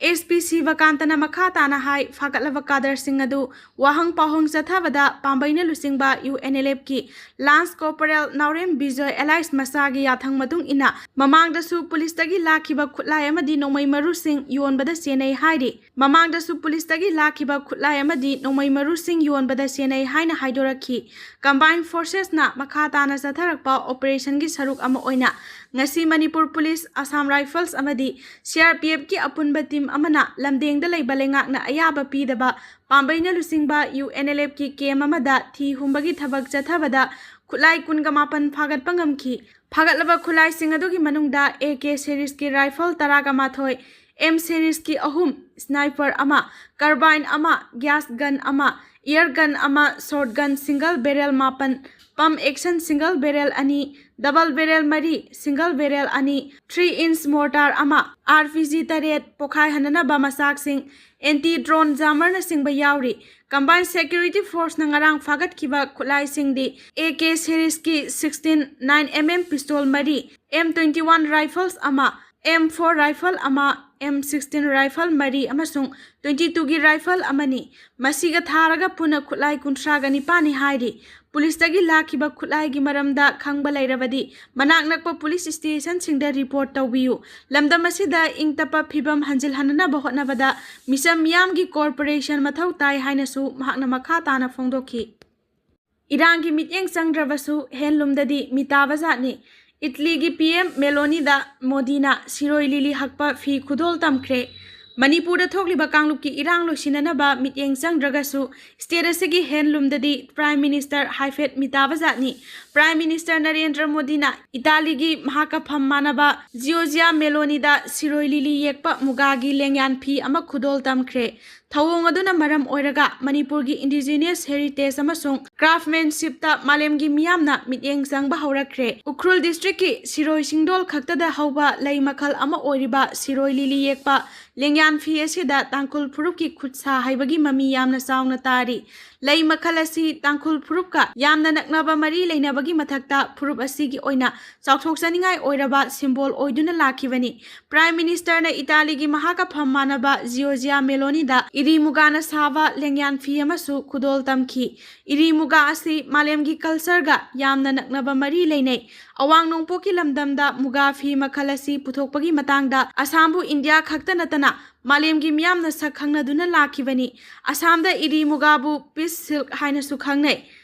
ꯑꯦꯁ ꯄꯤ ꯁꯤꯕꯀꯥꯟꯇꯅ ꯃꯈꯥ ꯇꯥꯅ ꯍꯥꯏ, ꯐꯥꯒꯠꯂꯕ ꯀꯥꯗꯔꯁꯤꯡ ꯑꯗꯨ ꯋꯥꯍꯪ ꯄꯥꯎꯍꯪ ꯆꯠꯊꯕꯗ ꯄꯥꯝꯕꯩꯅ ꯂꯨꯆꯤꯡꯕ ꯌꯨ ꯑꯦꯟ ꯑꯦꯜ ꯑꯦꯐꯀꯤ lance corporal Naorem Bijoy alias ꯃꯆꯥꯒꯤ ꯌꯥꯊꯪ ꯃꯇꯨꯡ ꯏꯟꯅ ꯃꯃꯥꯡꯗꯁꯨ ꯄꯨꯂꯤꯁꯇꯒꯤ ꯂꯥꯛꯈꯤꯕ ꯈꯨꯠꯂꯥꯏ ꯑꯃꯗꯤ ꯅꯣꯡꯃꯩ ꯃꯔꯨꯁꯤꯡ ꯌꯣꯟꯕꯗ ꯆꯦꯟꯅꯩ ꯍꯥꯏꯔꯤ꯫ ꯃꯃꯥꯡꯗꯁꯨ ꯄꯨꯂꯤꯁꯇꯒꯤ ꯂꯥꯛꯈꯤꯕ ꯈꯨꯠꯂꯥꯏ ꯑꯃꯗꯤ ꯅꯣꯡꯃꯩ ꯃꯔꯨꯁꯤꯡ ꯌꯣꯟꯕꯗ ꯆꯦꯟꯅꯩ ꯍꯥꯏꯅ ꯍꯥꯏꯗꯣꯔꯛꯈꯤ꯫ ꯀꯝꯕꯥꯏꯟ ꯐꯣꯔꯁꯦꯁꯅ ꯃꯈꯥ ꯇꯥꯅ ꯆꯠꯊꯔꯛꯄ ꯑꯣꯄꯔꯦꯁꯟꯒꯤ ꯁꯔꯨꯛ ꯑꯃ ꯑꯣꯏꯅ ꯉꯁꯤ ꯃꯅꯤꯄꯨꯔ ꯄꯨꯂꯤꯁ, ꯑꯁꯥꯝ ꯔꯥꯏꯐꯜꯁ ꯑꯃꯗꯤ ꯁꯤ ꯑꯥꯔ ꯄꯤ ꯑꯦꯐꯀꯤ ꯑꯄꯨꯟꯕ ꯇꯤꯝ ꯑꯃꯅ ꯂꯝꯗꯦꯡꯗ ꯂꯩꯕ ꯂꯩꯉꯥꯛꯅ ꯑꯌꯥꯕ ꯄꯤꯗꯕ ꯄꯥꯝꯕꯩꯅ ꯂꯨꯆꯤꯡꯕ ꯌꯨ ꯑꯦꯟ ꯑꯦꯜ ꯑꯦꯐꯀꯤ ꯀꯦꯝ ꯑꯃꯗ ꯊꯤ ꯍꯨꯝꯕꯒꯤ ꯊꯕꯛ ꯆꯠꯊꯕꯗ ꯈꯨꯠꯂꯥꯏ ꯀꯨꯟꯒ ꯃꯥꯄꯟ ꯐꯥꯒꯠꯄ ꯉꯝꯈꯤ꯫ ꯐꯥꯒꯠꯂꯕ ꯈꯨꯠꯂꯥꯏꯁꯤꯡ ꯑꯗꯨꯒꯤ ꯃꯅꯨꯡꯗ ꯑꯦ ꯀꯦ ꯁꯦꯔꯤꯁꯀꯤ ꯔꯥꯏꯐꯜ ꯇꯔꯥꯒ ꯃꯥꯊꯣꯏ, ꯑꯦꯝ ꯁꯦꯔꯤꯁꯀꯤ ꯑꯍꯨꯝ, ꯁ꯭ꯅꯥꯏꯄꯔ ꯑꯃ, ꯀꯥꯔꯕꯥꯏꯟ ꯑꯃ, ꯒ꯭ꯌꯥꯁ ꯒꯟ ꯑꯃ, ꯏꯌꯔ ꯒꯟ ꯑꯃ, ꯁꯣꯔꯠ ꯒꯟ ꯁꯤꯡꯒꯜ ꯕꯦꯔꯦꯜ ꯃꯥꯄꯟ, ꯄꯝ ꯑꯦꯛꯁꯟ ꯁꯤꯡꯒꯜ ꯕꯦꯔꯦꯜ ꯑꯅꯤ, ꯗꯕꯜ ꯕꯦꯔꯦꯜ ꯃꯔꯤ, ꯁꯤꯡꯒꯜ ꯕꯦꯔꯦꯜ ꯑꯅꯤ, ꯊ꯭ꯔꯤ ꯏꯟꯆ ꯃꯣꯔꯇꯥꯔ ꯑꯃ, ꯑꯥꯔ ꯄꯤ ꯖꯤ ꯇꯔꯦꯠ, ꯄꯣꯈꯥꯏꯍꯟꯅꯅꯕ ꯃꯆꯥꯛꯁꯤꯡ, ꯑꯦꯟꯇꯤ ꯗ꯭ꯔꯣꯟ ꯖꯥꯃꯔꯅꯆꯤꯡꯕ ꯌꯥꯎꯔꯤ꯫ ꯀꯝꯕꯥꯏꯟ ꯁꯦꯀ꯭ꯌꯨꯔꯤꯇꯤ ꯐꯣꯔꯁꯅ ꯉꯔꯥꯡ ꯐꯥꯒꯠꯈꯤꯕ ꯈꯨꯠꯂꯥꯏꯁꯤꯡꯗꯤ ꯑꯦ ꯀꯦ ꯁꯦꯔꯤꯁꯀꯤ sixteen nine M M pistol ꯃꯔꯤ, ꯑꯦꯝ ꯇ꯭ꯋꯦꯟꯇꯤ ꯋꯥꯟ ꯔꯥꯏꯐꯜꯁ ꯑꯃ, ꯑꯦꯝ ꯐꯣꯔ ꯔꯥꯏꯐꯜ ꯑꯃ, ꯑꯦꯝ ꯁꯤꯛꯁꯇꯤꯟ ꯔꯥꯏꯐꯜ ꯃꯔꯤ ꯑꯃꯁꯨꯡ ꯇ꯭ꯋꯦꯟꯇꯤ ꯇꯨꯒꯤ ꯔꯥꯏꯐꯜ ꯑꯃꯅꯤ꯫ ꯃꯁꯤꯒ ꯊꯥꯔꯒ ꯄꯨꯟꯅ ꯈꯨꯠꯂꯥꯏ ꯀꯨꯟꯊ꯭ꯔꯥꯒ ꯅꯤꯄꯥꯟꯅꯤ ꯍꯥꯏꯔꯤ꯫ ꯄꯨꯂꯤꯁꯇꯒꯤ ꯂꯥꯛꯈꯤꯕ ꯈꯨꯠꯂꯥꯏꯒꯤ ꯃꯔꯝꯗ ꯈꯪꯕ ꯂꯩꯔꯕꯗꯤ ꯃꯅꯥꯛ ꯅꯛꯄ ꯄꯨꯂꯤꯁ ꯁ꯭ꯇꯦꯁꯟꯁꯤꯡꯗ ꯔꯤꯄꯣꯔꯠ ꯇꯧꯕꯤꯌꯨ꯫ ꯂꯝꯗꯝ ꯑꯁꯤꯗ ꯏꯪ ꯇꯞꯄ ꯐꯤꯕꯝ ꯍꯟꯖꯤꯜꯍꯟꯅꯕ ꯍꯣꯠꯅꯕꯗ ꯃꯤꯆꯝ ꯃꯤꯌꯥꯝꯒꯤ ꯀꯣꯑꯣꯄꯔꯦꯁꯟ ꯃꯊꯧ ꯇꯥꯏ ꯍꯥꯏꯅꯁꯨ ꯃꯍꯥꯛꯅ ꯃꯈꯥ ꯇꯥꯅ ꯐꯣꯡꯗꯣꯛꯈꯤ꯫ ꯏꯔꯥꯡꯒꯤ ꯃꯤꯠꯌꯦꯡ ꯆꯪꯗ꯭ꯔꯕꯁꯨ ꯍꯦꯟꯂꯨꯝꯗꯗꯤ ꯃꯤꯇꯥꯕ ꯖꯥꯠꯅꯤ꯫ ꯏꯠꯂꯤꯒꯤ ꯄꯤ ꯑꯦꯝ ꯃꯦꯂꯣꯅꯤꯗ ꯃꯣꯗꯤꯅ ꯁꯤꯔꯣꯏ ꯂꯤꯂꯤ ꯍꯛꯄ ꯐꯤ ꯈꯨꯗꯣꯜ ꯇꯝꯈ꯭ꯔꯦ꯫ ꯃꯅꯤꯄꯨꯔꯗ ꯊꯣꯛꯂꯤꯕ ꯀꯥꯡꯂꯨꯞꯀꯤ ꯏꯔꯥꯡ ꯂꯣꯏꯁꯤꯟꯅꯅꯕ ꯃꯤꯠꯌꯦꯡ ꯆꯪꯗ꯭ꯔꯒꯁꯨ, ꯁ꯭ꯇꯦꯠ ꯑꯁꯤꯒꯤ ꯍꯦꯟꯂꯨꯝꯗꯗꯤ ꯄ꯭ꯔꯥꯏꯝ ꯃꯤꯅꯤꯁꯇꯔ ꯍꯥꯏꯐꯦꯠ ꯃꯤꯇꯥꯕ ꯖꯥꯠꯅꯤ꯫ ꯄ꯭ꯔꯥꯏꯝ ꯃꯤꯅꯤꯁꯇꯔ ꯅꯔꯦꯟꯗ꯭ꯔ ꯃꯣꯗꯤꯅ ꯏꯇꯥꯂꯤꯒꯤ ꯃꯍꯥꯀꯐꯝ ꯃꯥꯟꯅꯕ ꯖꯤꯌꯣꯖꯤꯌꯥ ꯃꯦꯂꯣꯅꯤꯗ ꯁꯤꯔꯣꯏ ꯂꯤꯂꯤ ꯌꯦꯛꯄ ꯃꯨꯒꯥꯒꯤ ꯂꯦꯡꯌꯥꯟ ꯐꯤ ꯑꯃ ꯈꯨꯗꯣꯜ ꯇꯝꯈ꯭ꯔꯦ꯫ ꯊꯧꯑꯣꯡ ꯑꯗꯨꯅ ꯃꯔꯝ ꯑꯣꯏꯔꯒ ꯃꯅꯤꯄꯨꯔꯒꯤ ꯏꯟꯗꯤꯖꯤꯅꯁ ꯍꯦꯔꯤꯇꯦꯖ ꯑꯃꯁꯨꯡ ꯀ꯭ꯔꯥꯐꯃꯦꯟꯁꯤꯞꯇ ꯃꯥꯂꯦꯝꯒꯤ ꯃꯤꯌꯥꯝꯅ ꯃꯤꯠꯌꯦꯡ ꯆꯪꯕ ꯍꯧꯔꯛꯈ꯭ꯔꯦ꯫ ꯎꯈ꯭ꯔꯨꯜ ꯗꯤꯁꯇ꯭ꯔꯤꯛꯀꯤ ꯁꯤꯔꯣꯏ ꯁꯤꯡꯗꯣꯜ ꯈꯛꯇꯗ ꯍꯧꯕ ꯂꯩ ꯃꯈꯜ ꯑꯃ ꯑꯣꯏꯔꯤꯕ ꯁꯤꯔꯣꯏ ꯂꯤꯂꯤ ꯌꯦꯛꯄ ꯂꯦꯡꯌꯥꯟ ꯐꯤ ꯑꯁꯤꯗ ꯇꯥꯡꯈꯨꯜ ꯐꯨꯔꯨꯞꯀꯤ ꯈꯨꯠ ꯁꯥ ꯍꯩꯕꯒꯤ ꯃꯃꯤ ꯌꯥꯝꯅ ꯆꯥꯎꯅ ꯇꯥꯔꯤ꯫ ꯂꯩ ꯃꯈꯜ ꯑꯁꯤ ꯇꯥꯡꯈꯨꯜ ꯐꯨꯔꯨꯞꯀ ꯌꯥꯝꯅ ꯅꯛꯅꯕ ꯃꯔꯤ ꯂꯩꯅꯕꯒꯤ ꯃꯊꯛꯇ, ꯐꯨꯔꯨꯞ ꯑꯁꯤꯒꯤ ꯑꯣꯏꯅ ꯆꯥꯎꯊꯣꯛꯆꯅꯤꯡꯉꯥꯏ ꯑꯣꯏꯔꯕ ꯁꯤꯝꯕꯣꯜ ꯑꯣꯏꯗꯨꯅ ꯂꯥꯛꯈꯤꯕꯅꯤ꯫ ꯄ꯭ꯔꯥꯏꯝ ꯃꯤꯅꯤꯁꯇꯔꯅ ꯏꯇꯥꯂꯤꯒꯤ ꯃꯍꯥꯛꯀ ꯐꯝ ꯃꯥꯟꯅꯕ ꯖꯤꯌꯣꯖꯤꯌꯥ ꯃꯦꯂꯣꯅꯤꯗ ꯏꯔꯤ ꯃꯨꯒꯥꯅ ꯁꯥꯕ ꯂꯦꯡꯌꯥꯟ ꯐꯤ ꯑꯃꯁꯨ ꯈꯨꯗꯣꯜ ꯇꯝꯈꯤ꯫ ꯏꯔꯤ ꯃꯨꯒꯥ ꯑꯁꯤ ꯃꯥꯂꯦꯝꯒꯤ ꯀꯜꯆꯔꯒ ꯌꯥꯝꯅ ꯅꯛꯅꯕ ꯃꯔꯤ ꯂꯩꯅꯩ꯫ ꯑꯋꯥꯡ ꯅꯣꯡꯄꯣꯛꯀꯤ ꯂꯝꯗꯝꯗ ꯃꯨꯒꯥ ꯐꯤ ꯃꯈꯜ ꯑꯁꯤ ꯄꯨꯊꯣꯛꯄꯒꯤ ꯃꯇꯥꯡꯗ ꯑꯁꯥꯝꯕꯨ ꯏꯟꯗꯤꯌꯥ ꯈꯛꯇ ꯅꯠꯇꯅ ꯃꯥꯂꯦꯝꯒꯤ ꯃꯤꯌꯥꯝꯅ ꯁꯛ ꯈꯪꯅꯗꯨꯅ ꯂꯥꯛꯈꯤꯕꯅꯤ꯫ ꯑꯁꯥꯝꯗ ꯏꯔꯤ ꯃꯨꯒꯥꯕꯨ ꯄꯤꯁ ꯁꯤꯜꯛ ꯍꯥꯏꯅꯁꯨ ꯈꯪꯅꯩ꯫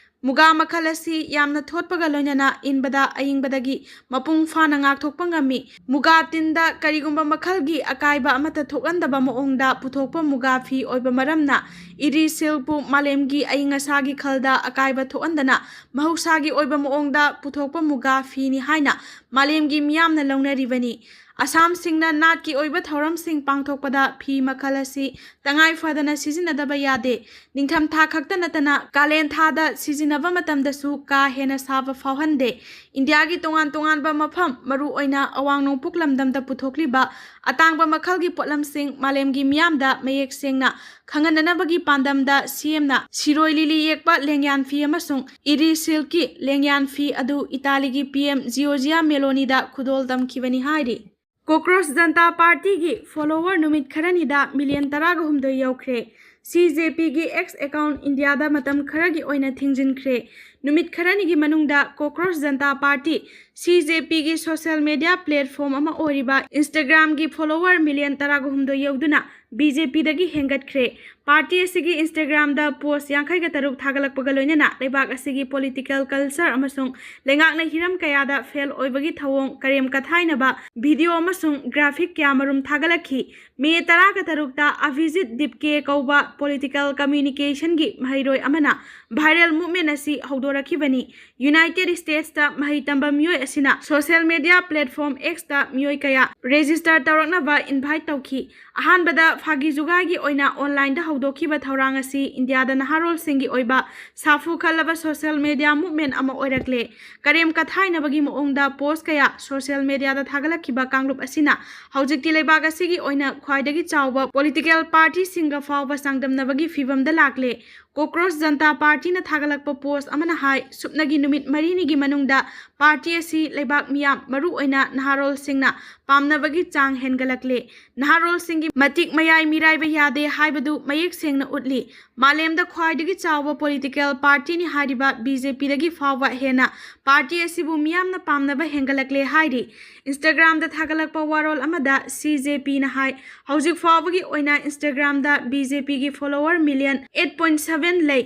ꯃꯨꯒꯥ ꯃꯈꯜ ꯑꯁꯤ ꯌꯥꯝꯅ ꯊꯣꯠꯄꯒ ꯂꯣꯏꯅꯅ ꯏꯟꯕꯗ ꯑꯏꯪꯕꯗꯒꯤ ꯃꯄꯨꯡ ꯐꯥꯅ ꯉꯥꯛꯊꯣꯛꯄ ꯉꯝꯃꯤ꯫ ꯃꯨꯒꯥ ꯇꯤꯟꯗ ꯀꯔꯤꯒꯨꯝꯕ ꯃꯈꯜꯒꯤ ꯑꯀꯥꯏꯕ ꯑꯃꯠꯇ ꯊꯣꯛꯍꯟꯗꯕ ꯃꯑꯣꯡꯗ ꯄꯨꯊꯣꯛꯄ ꯃꯨꯒꯥ ꯐꯤ ꯑꯣꯏꯕ ꯃꯔꯝꯅ ꯏꯔꯤ ꯁꯤꯜꯛꯄꯨ ꯃꯥꯂꯦꯝꯒꯤ ꯑꯏꯪ ꯑꯁꯥꯒꯤ ꯈꯜꯗ ꯑꯀꯥꯏꯕ ꯊꯣꯛꯍꯟꯗꯅ ꯃꯍꯧꯁꯥꯒꯤ ꯑꯣꯏꯕ ꯃꯑꯣꯡꯗ ꯄꯨꯊꯣꯛꯄ ꯃꯨꯒꯥ ꯐꯤꯅꯤ ꯍꯥꯏꯅ ꯃꯥꯂꯦꯝꯒꯤ ꯃꯤꯌꯥꯝꯅ ꯂꯧꯅꯔꯤꯕꯅꯤ꯫ ꯑꯁꯥꯝꯁꯤꯡꯅ ꯅꯥꯠꯀꯤ ꯑꯣꯏꯕ ꯊꯧꯔꯝꯁꯤꯡ ꯄꯥꯡꯊꯣꯛꯄꯗ ꯐꯤ ꯃꯈꯜ ꯑꯁꯤ ꯇꯉꯥꯏ ꯐꯗꯅ ꯁꯤꯖꯤꯟꯅꯗꯕ ꯌꯥꯗꯦ꯫ ꯅꯤꯡꯊꯝ ꯊꯥ ꯈꯛꯇ ꯅꯠꯇꯅ ꯀꯥꯂꯦꯟ ꯊꯥꯗ ꯁꯤꯖꯤꯟꯅꯕ ꯃꯇꯝꯗꯁꯨ ꯀꯥ ꯍꯦꯟꯅ ꯁꯥꯕ ꯐꯥꯎꯍꯟꯗꯦ꯫ ꯏꯟꯗꯤꯌꯥꯒꯤ ꯇꯣꯉꯥꯟ ꯇꯣꯉꯥꯟꯕ ꯃꯐꯝ, ꯃꯔꯨꯑꯣꯏꯅ ꯑꯋꯥꯡ ꯅꯣꯡꯄꯣꯛ ꯂꯝꯗꯝꯗ ꯄꯨꯊꯣꯛꯂꯤꯕ ꯑꯇꯥꯡꯕ ꯃꯈꯜꯒꯤ ꯄꯣꯠꯂꯝꯁꯤꯡ ꯃꯥꯂꯦꯝꯒꯤ ꯃꯤꯌꯥꯝꯗ ꯃꯌꯦꯛ ꯁꯦꯡꯅ ꯈꯪꯍꯟꯅꯅꯕꯒꯤ ꯄꯥꯟꯗꯝꯗ ꯁꯤꯑꯦꯝꯅ ꯁꯤꯔꯣꯏ ꯂꯤꯂꯤ ꯌꯦꯛꯄ ꯂꯦꯡꯌꯥꯟ ꯐꯤ ꯑꯃꯁꯨꯡ ꯏꯔꯤ ꯁꯤꯜꯛꯀꯤ ꯂꯦꯡꯌꯥꯟ ꯐꯤ ꯑꯗꯨ ꯏꯇꯥꯂꯤꯒꯤ ꯄꯤ ꯑꯦꯝ ꯖꯤꯌꯣꯖꯤꯌꯥ ꯃꯦꯂꯣꯅꯤꯗ ꯈꯨꯗꯣꯜ ꯇꯝꯈꯤꯕꯅꯤ ꯍꯥꯏꯔꯤ꯫ ꯀꯣꯀ꯭ꯔꯣꯁ ꯖꯟꯇꯥ ꯄꯥꯔꯇꯤꯒꯤ ꯐꯣꯂꯣꯋꯔ ꯅꯨꯃꯤꯠ ꯈꯔꯅꯤꯗ ꯃꯤꯂꯤꯌꯟ ꯇꯔꯥꯒ ꯍꯨꯝꯗꯣꯏ ꯌꯧꯈ꯭ꯔꯦ꯫ ꯁꯤ ꯖꯦ ꯄꯤꯒꯤ ꯑꯦꯛꯁ ꯑꯦꯀꯥꯎꯟ ꯏꯟꯗꯤꯌꯥꯗ ꯃꯇꯝ ꯈꯔꯒꯤ ꯑꯣꯏꯅ ꯊꯤꯡꯖꯤꯟꯈ꯭ꯔꯦ꯫ ꯅꯨꯃꯤꯠ ꯈꯔꯅꯤꯒꯤ ꯃꯅꯨꯡꯗ ꯀꯣꯀ꯭ꯔꯣꯁ ꯖꯟꯇꯥ ꯄꯥꯔꯇꯤ, ꯁꯤ ꯖꯦ ꯄꯤꯒꯤ social media platform ꯑꯃ ꯑꯣꯏꯔꯤꯕ Instagramꯒꯤ follower million ꯇꯔꯥꯒ ꯍꯨꯝꯗꯣꯏ ꯌꯧꯗꯨꯅ ꯕꯤ ꯖꯦ ꯄꯤꯗꯒꯤ ꯍꯦꯟꯒꯠꯈ꯭ꯔꯦ꯫ ꯄꯥꯔꯇꯤ ꯑꯁꯤꯒꯤ Instagramꯗ post ꯌꯥꯡꯈꯩꯒ ꯇꯔꯨꯛ ꯊꯥꯒꯠꯂꯛꯄꯒ ꯂꯣꯏꯅꯅ ꯂꯩꯕꯥꯛ ꯑꯁꯤꯒꯤ political culture ꯑꯃꯁꯨꯡ ꯂꯩꯉꯥꯛꯅ ꯍꯤꯔꯝ ꯀꯌꯥꯗ fail ꯑꯣꯏꯕꯒꯤ ꯊꯧꯑꯣꯡ ꯀꯔꯦꯝ ꯀꯊꯥꯏꯅꯕ video ꯑꯃꯁꯨꯡ graphic ꯀꯌꯥꯃꯔꯨꯝ ꯊꯥꯒꯠꯂꯛꯈꯤ꯫ ꯃꯦ ꯇꯔꯥꯒ ꯇꯔꯨꯛꯇ ꯑꯚꯤꯖꯤꯠ ꯗꯤꯞꯀꯦ ꯀꯧꯕ political communicationꯒꯤ ꯃꯍꯩꯔꯣꯏ ꯑꯃꯅ viral movement ꯑꯁꯤ ꯍꯧꯗꯣꯔꯛꯈꯤꯕꯅꯤ꯫ United Statesꯇ ꯃꯍꯩ ꯇꯝꯕ ꯃꯤꯑꯣꯏ ꯑꯁꯤꯅ social media platform Xꯇ ꯃꯤꯑꯣꯏ ꯀꯌꯥ register ꯇꯧꯔꯛꯅꯕ invite ꯇꯧꯈꯤ꯫ ꯑꯍꯥꯟꯕꯗ ꯐꯥꯒꯤ ꯖꯨꯒꯥꯏꯒꯤ ꯑꯣꯏꯅ onlineꯗ ꯍꯧꯗꯣꯛꯈꯤꯕ ꯊꯧꯔꯥꯡ ꯑꯁꯤ ꯏꯟꯗꯤꯌꯥꯗ ꯅꯍꯥꯔꯣꯜꯁꯤꯡꯒꯤ ꯑꯣꯏꯕ ꯁꯥꯐꯨ ꯈꯜꯂꯕ social media movement ꯑꯃ ꯑꯣꯏꯔꯛꯂꯦ꯫ ꯀꯔꯦꯝ ꯀꯊꯥꯏꯅꯕꯒꯤ ꯃꯑꯣꯡꯗ post ꯀꯌꯥ social mediaꯗ ꯊꯥꯒꯠꯂꯛꯈꯤꯕ ꯀꯥꯡꯂꯨꯞ ꯑꯁꯤꯅ ꯍꯧꯖꯤꯛꯇꯤ ꯂꯩꯕꯥꯛ ꯑꯁꯤꯒꯤ ꯑꯣꯏꯅ ꯈ꯭ꯋꯥꯏꯗꯒꯤ ꯆꯥꯎꯕ political partyꯁꯤꯡꯒ ꯐꯥꯎꯕ ꯆꯥꯡꯗꯝꯅꯕꯒꯤ ꯐꯤꯚꯝꯗ ꯂꯥꯛꯂꯦ꯫ ꯀꯣꯀ꯭ꯔꯣꯁ ꯖꯟꯇꯥ ꯄꯥꯔꯇꯤꯅ ꯊꯥꯒꯠꯂꯛꯄ post ꯑꯃꯅ ꯍꯥꯏ, ꯁꯨꯞꯅꯒꯤ ꯅꯨꯃꯤꯠ ꯃꯔꯤꯅꯤꯒꯤ ꯃꯅꯨꯡꯗ ꯄꯥꯔꯇꯤ ꯑꯁꯤ ꯂꯩꯕꯥꯛ ꯃꯤꯌꯥꯝ, ꯃꯔꯨꯑꯣꯏꯅ ꯅꯍꯥꯔꯣꯜꯁꯤꯡꯅ ꯄꯥꯝꯅꯕꯒꯤ ꯆꯥꯡ ꯍꯦꯟꯒꯠꯂꯛꯂꯦ꯫ ꯅꯍꯥꯔꯣꯜꯁꯤꯡꯒꯤ ꯃꯇꯤꯛ ꯃꯌꯥꯏ ꯃꯤꯔꯥꯏꯕ ꯌꯥꯗꯦ ꯍꯥꯏꯕꯗꯨ ꯃꯌꯦꯛ ꯁꯦꯡꯅ ꯎꯠꯂꯤ꯫ ꯃꯥꯂꯦꯝꯗ ꯈ꯭ꯋꯥꯏꯗꯒꯤ ꯆꯥꯎꯕ political partyꯅꯤ ꯍꯥꯏꯔꯤꯕ ꯕꯤ ꯖꯦ ꯄꯤꯗꯒꯤ ꯐꯥꯎꯕ ꯍꯦꯟꯅ ꯄꯥꯔꯇꯤ ꯑꯁꯤꯕꯨ ꯃꯤꯌꯥꯝꯅ ꯄꯥꯝꯅꯕ ꯍꯦꯟꯒꯠꯂꯛꯂꯦ ꯍꯥꯏꯔꯤ꯫ Instagramꯗ ꯊꯥꯒꯠꯂꯛꯄ ꯋꯥꯔꯣꯜ ꯑꯃꯗ ꯁꯤ ꯖꯦ ꯄꯤꯅ ꯍꯥꯏ, ꯍꯧꯖꯤꯛ ꯐꯥꯎꯕꯒꯤ ꯑꯣꯏꯅ Instagramꯗ ꯕꯤ ꯖꯦ ꯄꯤꯒꯤ follower million eight point seven ꯂꯩ꯫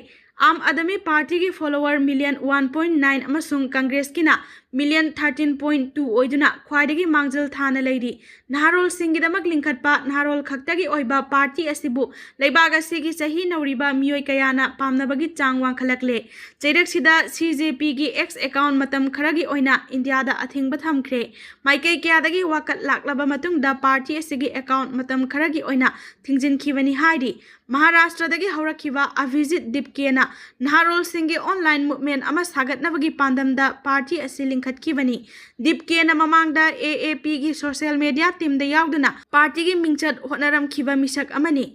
ꯑꯥꯝ ꯑꯥꯗꯃꯤ ꯄꯥꯔꯇꯤꯒꯤ follower million one point nine ꯑꯃꯁꯨꯡ ꯀꯪꯒ꯭ꯔꯦꯁꯀꯤꯅ million thirteen point two ꯑꯣꯏꯗꯨꯅ ꯈ꯭ꯋꯥꯏꯗꯒꯤ ꯃꯥꯡꯖꯤꯜ ꯊꯥꯅ ꯂꯩꯔꯤ꯫ ꯅꯍꯥꯔꯣꯜꯁꯤꯡꯒꯤꯗꯃꯛ ꯂꯤꯡꯈꯠꯄ ꯅꯍꯥꯔꯣꯜ ꯈꯛꯇꯒꯤ ꯑꯣꯏꯕ ꯄꯥꯔꯇꯤ ꯑꯁꯤꯕꯨ ꯂꯩꯕꯥꯛ ꯑꯁꯤꯒꯤ ꯆꯍꯤ ꯅꯧꯔꯤꯕ ꯃꯤꯑꯣꯏ ꯀꯌꯥꯅ ꯄꯥꯝꯅꯕꯒꯤ ꯆꯥꯡ ꯋꯥꯡꯈꯠꯂꯛꯂꯦ꯫ ꯆꯩꯔꯛꯁꯤꯗ ꯁꯤ ꯖꯦ ꯄꯤꯒꯤ X account ꯃꯇꯝ ꯈꯔꯒꯤ ꯑꯣꯏꯅ ꯏꯟꯗꯤꯌꯥꯗ ꯑꯊꯤꯡꯕ ꯊꯝꯈ꯭ꯔꯦ꯫ ꯃꯥꯏꯀꯩ ꯀꯌꯥꯗꯒꯤ ꯋꯥꯀꯠ ꯂꯥꯛꯂꯕ ꯃꯇꯨꯡꯗ ꯄꯥꯔꯇꯤ ꯑꯁꯤꯒꯤ account ꯃꯇꯝ ꯈꯔꯒꯤ ꯑꯣꯏꯅ ꯊꯤꯡꯖꯤꯟꯈꯤꯕꯅꯤ ꯍꯥꯏꯔꯤ꯫ ꯃꯍꯥꯔꯥꯁꯇ꯭ꯔꯗꯒꯤ ꯍꯧꯔꯛꯈꯤꯕ ꯑꯚꯤꯖꯤꯠ ꯗꯤꯞꯀꯦꯅ ꯅꯍꯥꯔꯣꯜꯁꯤꯡꯒꯤ online movement ꯑꯃ ꯁꯥꯒꯠꯅꯕꯒꯤ ꯄꯥꯟꯗꯝꯗ ꯄꯥꯔꯇꯤ ꯑꯁꯤ ꯂꯤꯡꯈꯠꯈꯤꯕꯅꯤ꯫ ꯗꯤꯞꯀꯦꯅ ꯃꯃꯥꯡꯗ ꯑꯦ ꯑꯦ ꯄꯤꯒꯤ social media teamꯗ ꯌꯥꯎꯗꯨꯅ ꯄꯥꯔꯇꯤꯒꯤ ꯃꯤꯡꯆꯠ ꯍꯣꯠꯅꯔꯝꯈꯤꯕ ꯃꯤꯁꯛ ꯑꯃꯅꯤ꯫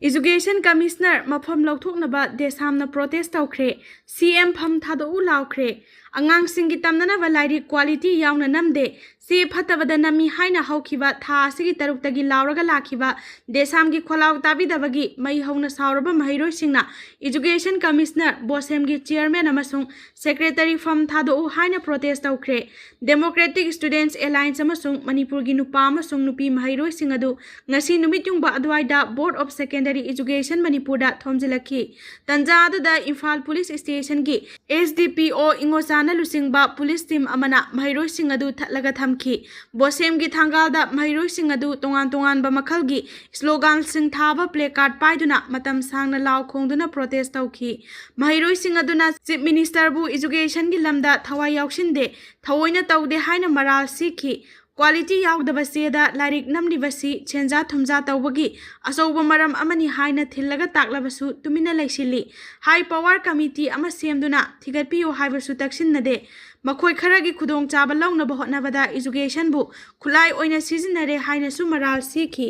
Education Commissioner ꯃꯐꯝ ꯂꯧꯊꯣꯛꯅꯕ ꯗꯦꯁꯥꯝꯅ protest ꯇꯧꯈ꯭ꯔꯦ꯫ ꯁꯤ ꯑꯦꯝ ꯐꯝ ꯊꯥꯗꯣꯛꯎ ꯂꯥꯎꯈ꯭ꯔꯦ꯫ ꯑꯉꯥꯡꯁꯤꯡꯒꯤ ꯇꯝꯅꯅꯕ ꯂꯥꯏꯔꯤꯛ quality ꯌꯥꯎꯅ ꯅꯝꯗꯦ, ꯆꯦ ꯐꯠꯇꯕꯗ ꯅꯝꯃꯤ ꯍꯥꯏꯅ ꯍꯧꯈꯤꯕ ꯊꯥ ꯑꯁꯤꯒꯤ ꯇꯔꯨꯛꯇꯒꯤ ꯂꯥꯎꯔꯒ ꯂꯥꯛꯈꯤꯕ ꯗꯦꯁꯥꯝꯒꯤ ꯈꯣꯜꯂꯥꯎ ꯇꯥꯕꯤꯗꯕꯒꯤ ꯃꯩ ꯍꯧꯅ ꯁꯥꯎꯔꯕ ꯃꯍꯩꯔꯣꯏꯁꯤꯡꯅ Education Commissioner, ꯕꯣꯁꯦꯝꯒꯤ chairman ꯑꯃꯁꯨꯡ secretary ꯐꯝ ꯊꯥꯗꯣꯛꯎ ꯍꯥꯏꯅ protest ꯇꯧꯈ꯭ꯔꯦ꯫ Democratic Students Alliance ꯑꯃꯁꯨꯡ ꯃꯅꯤꯄꯨꯔꯒꯤ ꯅꯨꯄꯥ ꯑꯃꯁꯨꯡ ꯅꯨꯄꯤ ꯃꯍꯩꯔꯣꯏꯁꯤꯡ ꯑꯗꯨ ꯉꯁꯤ ꯅꯨꯃꯤꯠ ꯌꯨꯡꯕ ꯑꯗꯨꯋꯥꯏꯗ Board of Secondary Education ꯃꯅꯤꯄꯨꯔꯗ ꯊꯣꯝꯖꯤꯜꯂꯛꯈꯤ꯫ ꯇꯟꯖꯥ ꯑꯗꯨꯗ Imphal Police Stationꯒꯤ S D P O ꯏꯉꯣꯆꯥꯅ ꯂꯨꯆꯤꯡꯕ police team ꯑꯃꯅ ꯃꯍꯩꯔꯣꯏꯁꯤꯡ ꯑꯗꯨ ꯊꯠꯂꯒ ꯊꯝꯈꯤ꯫ ꯕꯣꯁꯦꯝꯒꯤ ꯊꯥꯡꯒꯥꯜꯗ ꯃꯍꯩꯔꯣꯏꯁꯤꯡ ꯑꯗꯨ ꯇꯣꯉꯥꯟ ꯇꯣꯉꯥꯟꯕ ꯃꯈꯜꯒꯤ sloganꯁꯤꯡ ꯊꯥꯕ placard ꯄꯥꯏꯗꯨꯅ ꯃꯇꯝ ꯁꯥꯡꯅ ꯂꯥꯎ ꯈꯣꯡꯗꯨꯅ protest ꯇꯧꯈꯤ꯫ ꯃꯍꯩꯔꯣꯏꯁꯤꯡ ꯑꯗꯨꯅ Chief Ministerꯕꯨ educationꯒꯤ ꯂꯝꯗ ꯊꯋꯥꯏ ꯌꯥꯎꯁꯤꯟꯗꯦ, ꯊꯑꯣꯏꯅ ꯇꯧꯗꯦ ꯍꯥꯏꯅ ꯃꯔꯥꯜ ꯁꯤꯈꯤ꯫ Quality ꯌꯥꯎꯗꯕ ꯆꯦꯗ ꯂꯥꯏꯔꯤꯛ ꯅꯝꯂꯤꯕꯁꯤ ꯁꯦꯟꯖꯥ ꯊꯨꯝꯖꯥ ꯇꯧꯕꯒꯤ ꯑꯆꯧꯕ ꯃꯔꯝ ꯑꯃꯅꯤ ꯍꯥꯏꯅ ꯊꯤꯜꯂꯒ ꯇꯥꯛꯂꯕꯁꯨ ꯇꯨꯃꯤꯟꯅ ꯂꯩꯁꯤꯜꯂꯤ꯫ High power committee ꯑꯃ ꯁꯦꯝꯗꯨꯅ ꯊꯤꯒꯠꯄꯤꯌꯨ ꯍꯥꯏꯕꯁꯨ ꯇꯛꯁꯤꯟꯅꯗꯦ꯫ ꯃꯈꯣꯏ ꯈꯔꯒꯤ ꯈꯨꯗꯣꯡꯆꯥꯕ ꯂꯧꯅꯕ ꯍꯣꯠꯅꯕꯗ educationꯕꯨ ꯈꯨꯠꯂꯥꯏ ꯑꯣꯏꯅ ꯁꯤꯖꯤꯟꯅꯔꯦ ꯍꯥꯏꯅꯁꯨ ꯃꯔꯥꯜ ꯁꯤꯈꯤ꯫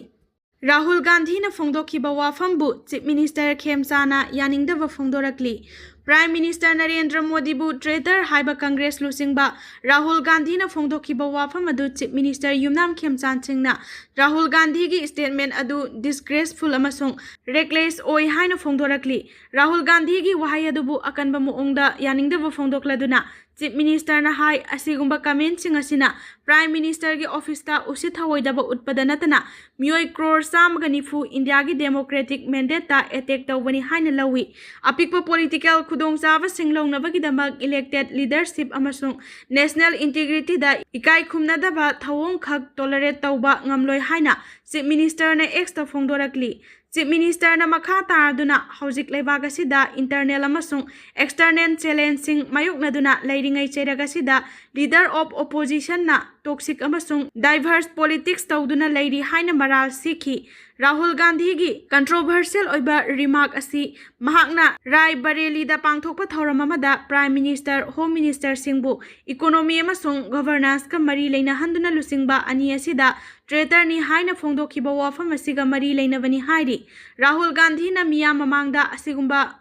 ꯔꯥꯍꯨꯜ ꯒꯥꯟꯙꯤꯅ ꯐꯣꯡꯗꯣꯛꯈꯤꯕ ꯋꯥꯐꯝꯕꯨ Chief Minister ꯈꯦꯝꯆꯥꯟꯅ ꯌꯥꯅꯤꯡꯗꯕ ꯐꯣꯡꯗꯣꯔꯛꯂꯤ꯫ Prime Minister ꯅꯔꯦꯟꯗ꯭ꯔ ꯃꯣꯗꯤꯕꯨ traitor ꯍꯥꯏꯕ Congress ꯂꯨꯆꯤꯡꯕ ꯔꯥꯍꯨꯜ ꯒꯥꯟꯙꯤꯅ ꯐꯣꯡꯗꯣꯛꯈꯤꯕ ꯋꯥꯐꯝ ꯑꯗꯨ Chief Minister ꯌꯨꯝꯅꯥꯝ ꯈꯦꯝꯆꯥꯟ ꯁꯤꯡꯅ ꯔꯥꯍꯨꯜ ꯒꯥꯟꯙꯤꯒꯤ statement ꯑꯗꯨ disgraceful ꯑꯃꯁꯨꯡ reckless ꯑꯣꯏ ꯍꯥꯏꯅ ꯐꯣꯡꯗꯣꯔꯛꯂꯤ꯫ ꯔꯥꯍꯨꯜ ꯒꯥꯟꯙꯤꯒꯤ ꯋꯥꯍꯩ ꯑꯗꯨꯕꯨ ꯑꯀꯟꯕ ꯃꯑꯣꯡꯗ ꯌꯥꯅꯤꯡꯗꯕ ꯐꯣꯡꯗꯣꯛꯂꯗꯨꯅ Chief Ministerꯅ ꯍꯥꯏ, ꯑꯁꯤꯒꯨꯝꯕ commentꯁꯤꯡ ꯑꯁꯤꯅ Prime Ministerꯒꯤ officeꯇ ꯎꯁꯤꯠ ꯊꯑꯣꯏꯗꯕ ꯎꯠꯄꯗ ꯅꯠꯇꯅ ꯃꯤꯑꯣꯏ crore ꯆꯥꯝꯃꯒ ꯅꯤꯐꯨ Indiaꯒꯤ democratic mandateꯇ attack ꯇꯧꯕꯅꯤ ꯍꯥꯏꯅ ꯂꯧꯏ꯫ ꯑꯄꯤꯛꯄ political ꯈꯨꯗꯣꯡꯆꯥꯕꯁꯤꯡ ꯂꯧꯅꯕꯒꯤꯗꯃꯛ elected leadership ꯑꯃꯁꯨꯡ national integrityꯗ ꯏꯀꯥꯏ ꯈꯨꯝꯅꯗꯕ ꯊꯧꯑꯣꯡꯈꯛ tolerate ꯇꯧꯕ ꯉꯝꯂꯣꯏ ꯍꯥꯏꯅ Chief Ministerꯅ Xꯇ ꯐꯣꯡꯗꯣꯔꯛꯂꯤ꯫ Chief Ministerꯅ ꯃꯈꯥ ꯇꯥꯗꯨꯅ ꯍꯧꯖꯤꯛ ꯂꯩꯕꯥꯛ ꯑꯁꯤꯗ internal ꯑꯃꯁꯨꯡ external challengeꯁꯤꯡ ꯃꯥꯌꯣꯛꯅꯗꯨꯅ ꯂꯩꯔꯤꯉꯩ ꯆꯩꯔꯛ ꯑꯁꯤꯗ leader of oppositionꯅ toxic ꯑꯃꯁꯨꯡ diverse politics ꯇꯧꯗꯨꯅ ꯂꯩꯔꯤ ꯍꯥꯏꯅ ꯃꯔꯥꯜ ꯁꯤꯈꯤ꯫ ꯔꯥꯍꯨꯜ ꯒꯥꯟꯙꯤꯒꯤ controversial ꯑꯣꯏꯕ remark ꯑꯁꯤ ꯃꯍꯥꯛꯅ ꯔꯥꯏ ꯕꯔꯦꯂꯤꯗ ꯄꯥꯡꯊꯣꯛꯄ ꯊꯧꯔꯝ ꯑꯃꯗ Prime Minister, Home Ministerꯁꯤꯡꯕꯨ economy ꯑꯃꯁꯨꯡ governanceꯀ ꯃꯔꯤ ꯂꯩꯅꯍꯟꯗꯨꯅ ꯂꯨꯆꯤꯡꯕ ꯑꯅꯤ ꯑꯁꯤꯗ traitorꯅꯤ ꯍꯥꯏꯅ ꯐꯣꯡꯗꯣꯛꯈꯤꯕ ꯋꯥꯐꯝ ꯑꯁꯤꯒ ꯃꯔꯤ ꯂꯩꯅꯕꯅꯤ ꯍꯥꯏꯔꯤ꯫ ꯔꯥꯍꯨꯜ ꯒꯥꯟꯙꯤꯅ ꯃꯤꯌꯥꯝ ꯃꯃꯥꯡꯗ ꯑꯁꯤꯒꯨꯝꯕ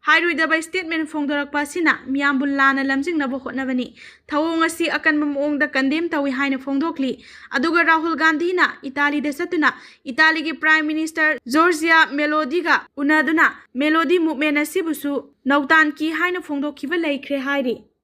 ꯍꯥꯏꯔꯣꯏꯗꯕ ꯁ꯭ꯇꯦꯠꯃꯦꯟ ꯐꯣꯡꯗꯣꯔꯛꯄ ꯑꯁꯤꯅ ꯃꯤꯌꯥꯝꯕꯨ ꯂꯥꯟꯅ ꯂꯝꯖꯤꯡꯅꯕ ꯍꯣꯠꯅꯕꯅꯤ꯫ ꯊꯧꯑꯣꯡ ꯑꯁꯤ ꯑꯀꯟꯕ ꯃꯑꯣꯡꯗ ꯀꯟꯗꯦꯝ ꯇꯧꯏ ꯍꯥꯏꯅ ꯐꯣꯡꯗꯣꯛꯂꯤ꯫ ꯑꯗꯨꯒ ꯔꯥꯍꯨꯜ ꯒꯥꯟꯙꯤꯅ ꯏꯇꯥꯂꯤꯗ ꯆꯠꯇꯨꯅ ꯏꯇꯥꯂꯤꯒꯤ ꯄ꯭ꯔꯥꯏꯝ ꯃꯤꯅꯤꯁꯇꯔ ꯖꯣꯔꯖꯤꯌꯥ ꯃꯦꯂꯣꯗꯤꯒ ꯎꯅꯗꯨꯅ ꯃꯦꯂꯣꯗꯤ ꯃꯨꯚꯃꯦꯟ ꯑꯁꯤꯕꯨꯁꯨ ꯅꯧꯇꯥꯟꯀꯤ ꯍꯥꯏꯅ ꯐꯣꯡꯗꯣꯛꯈꯤꯕ ꯂꯩꯈ꯭ꯔꯦ ꯍꯥꯏꯔꯤ꯫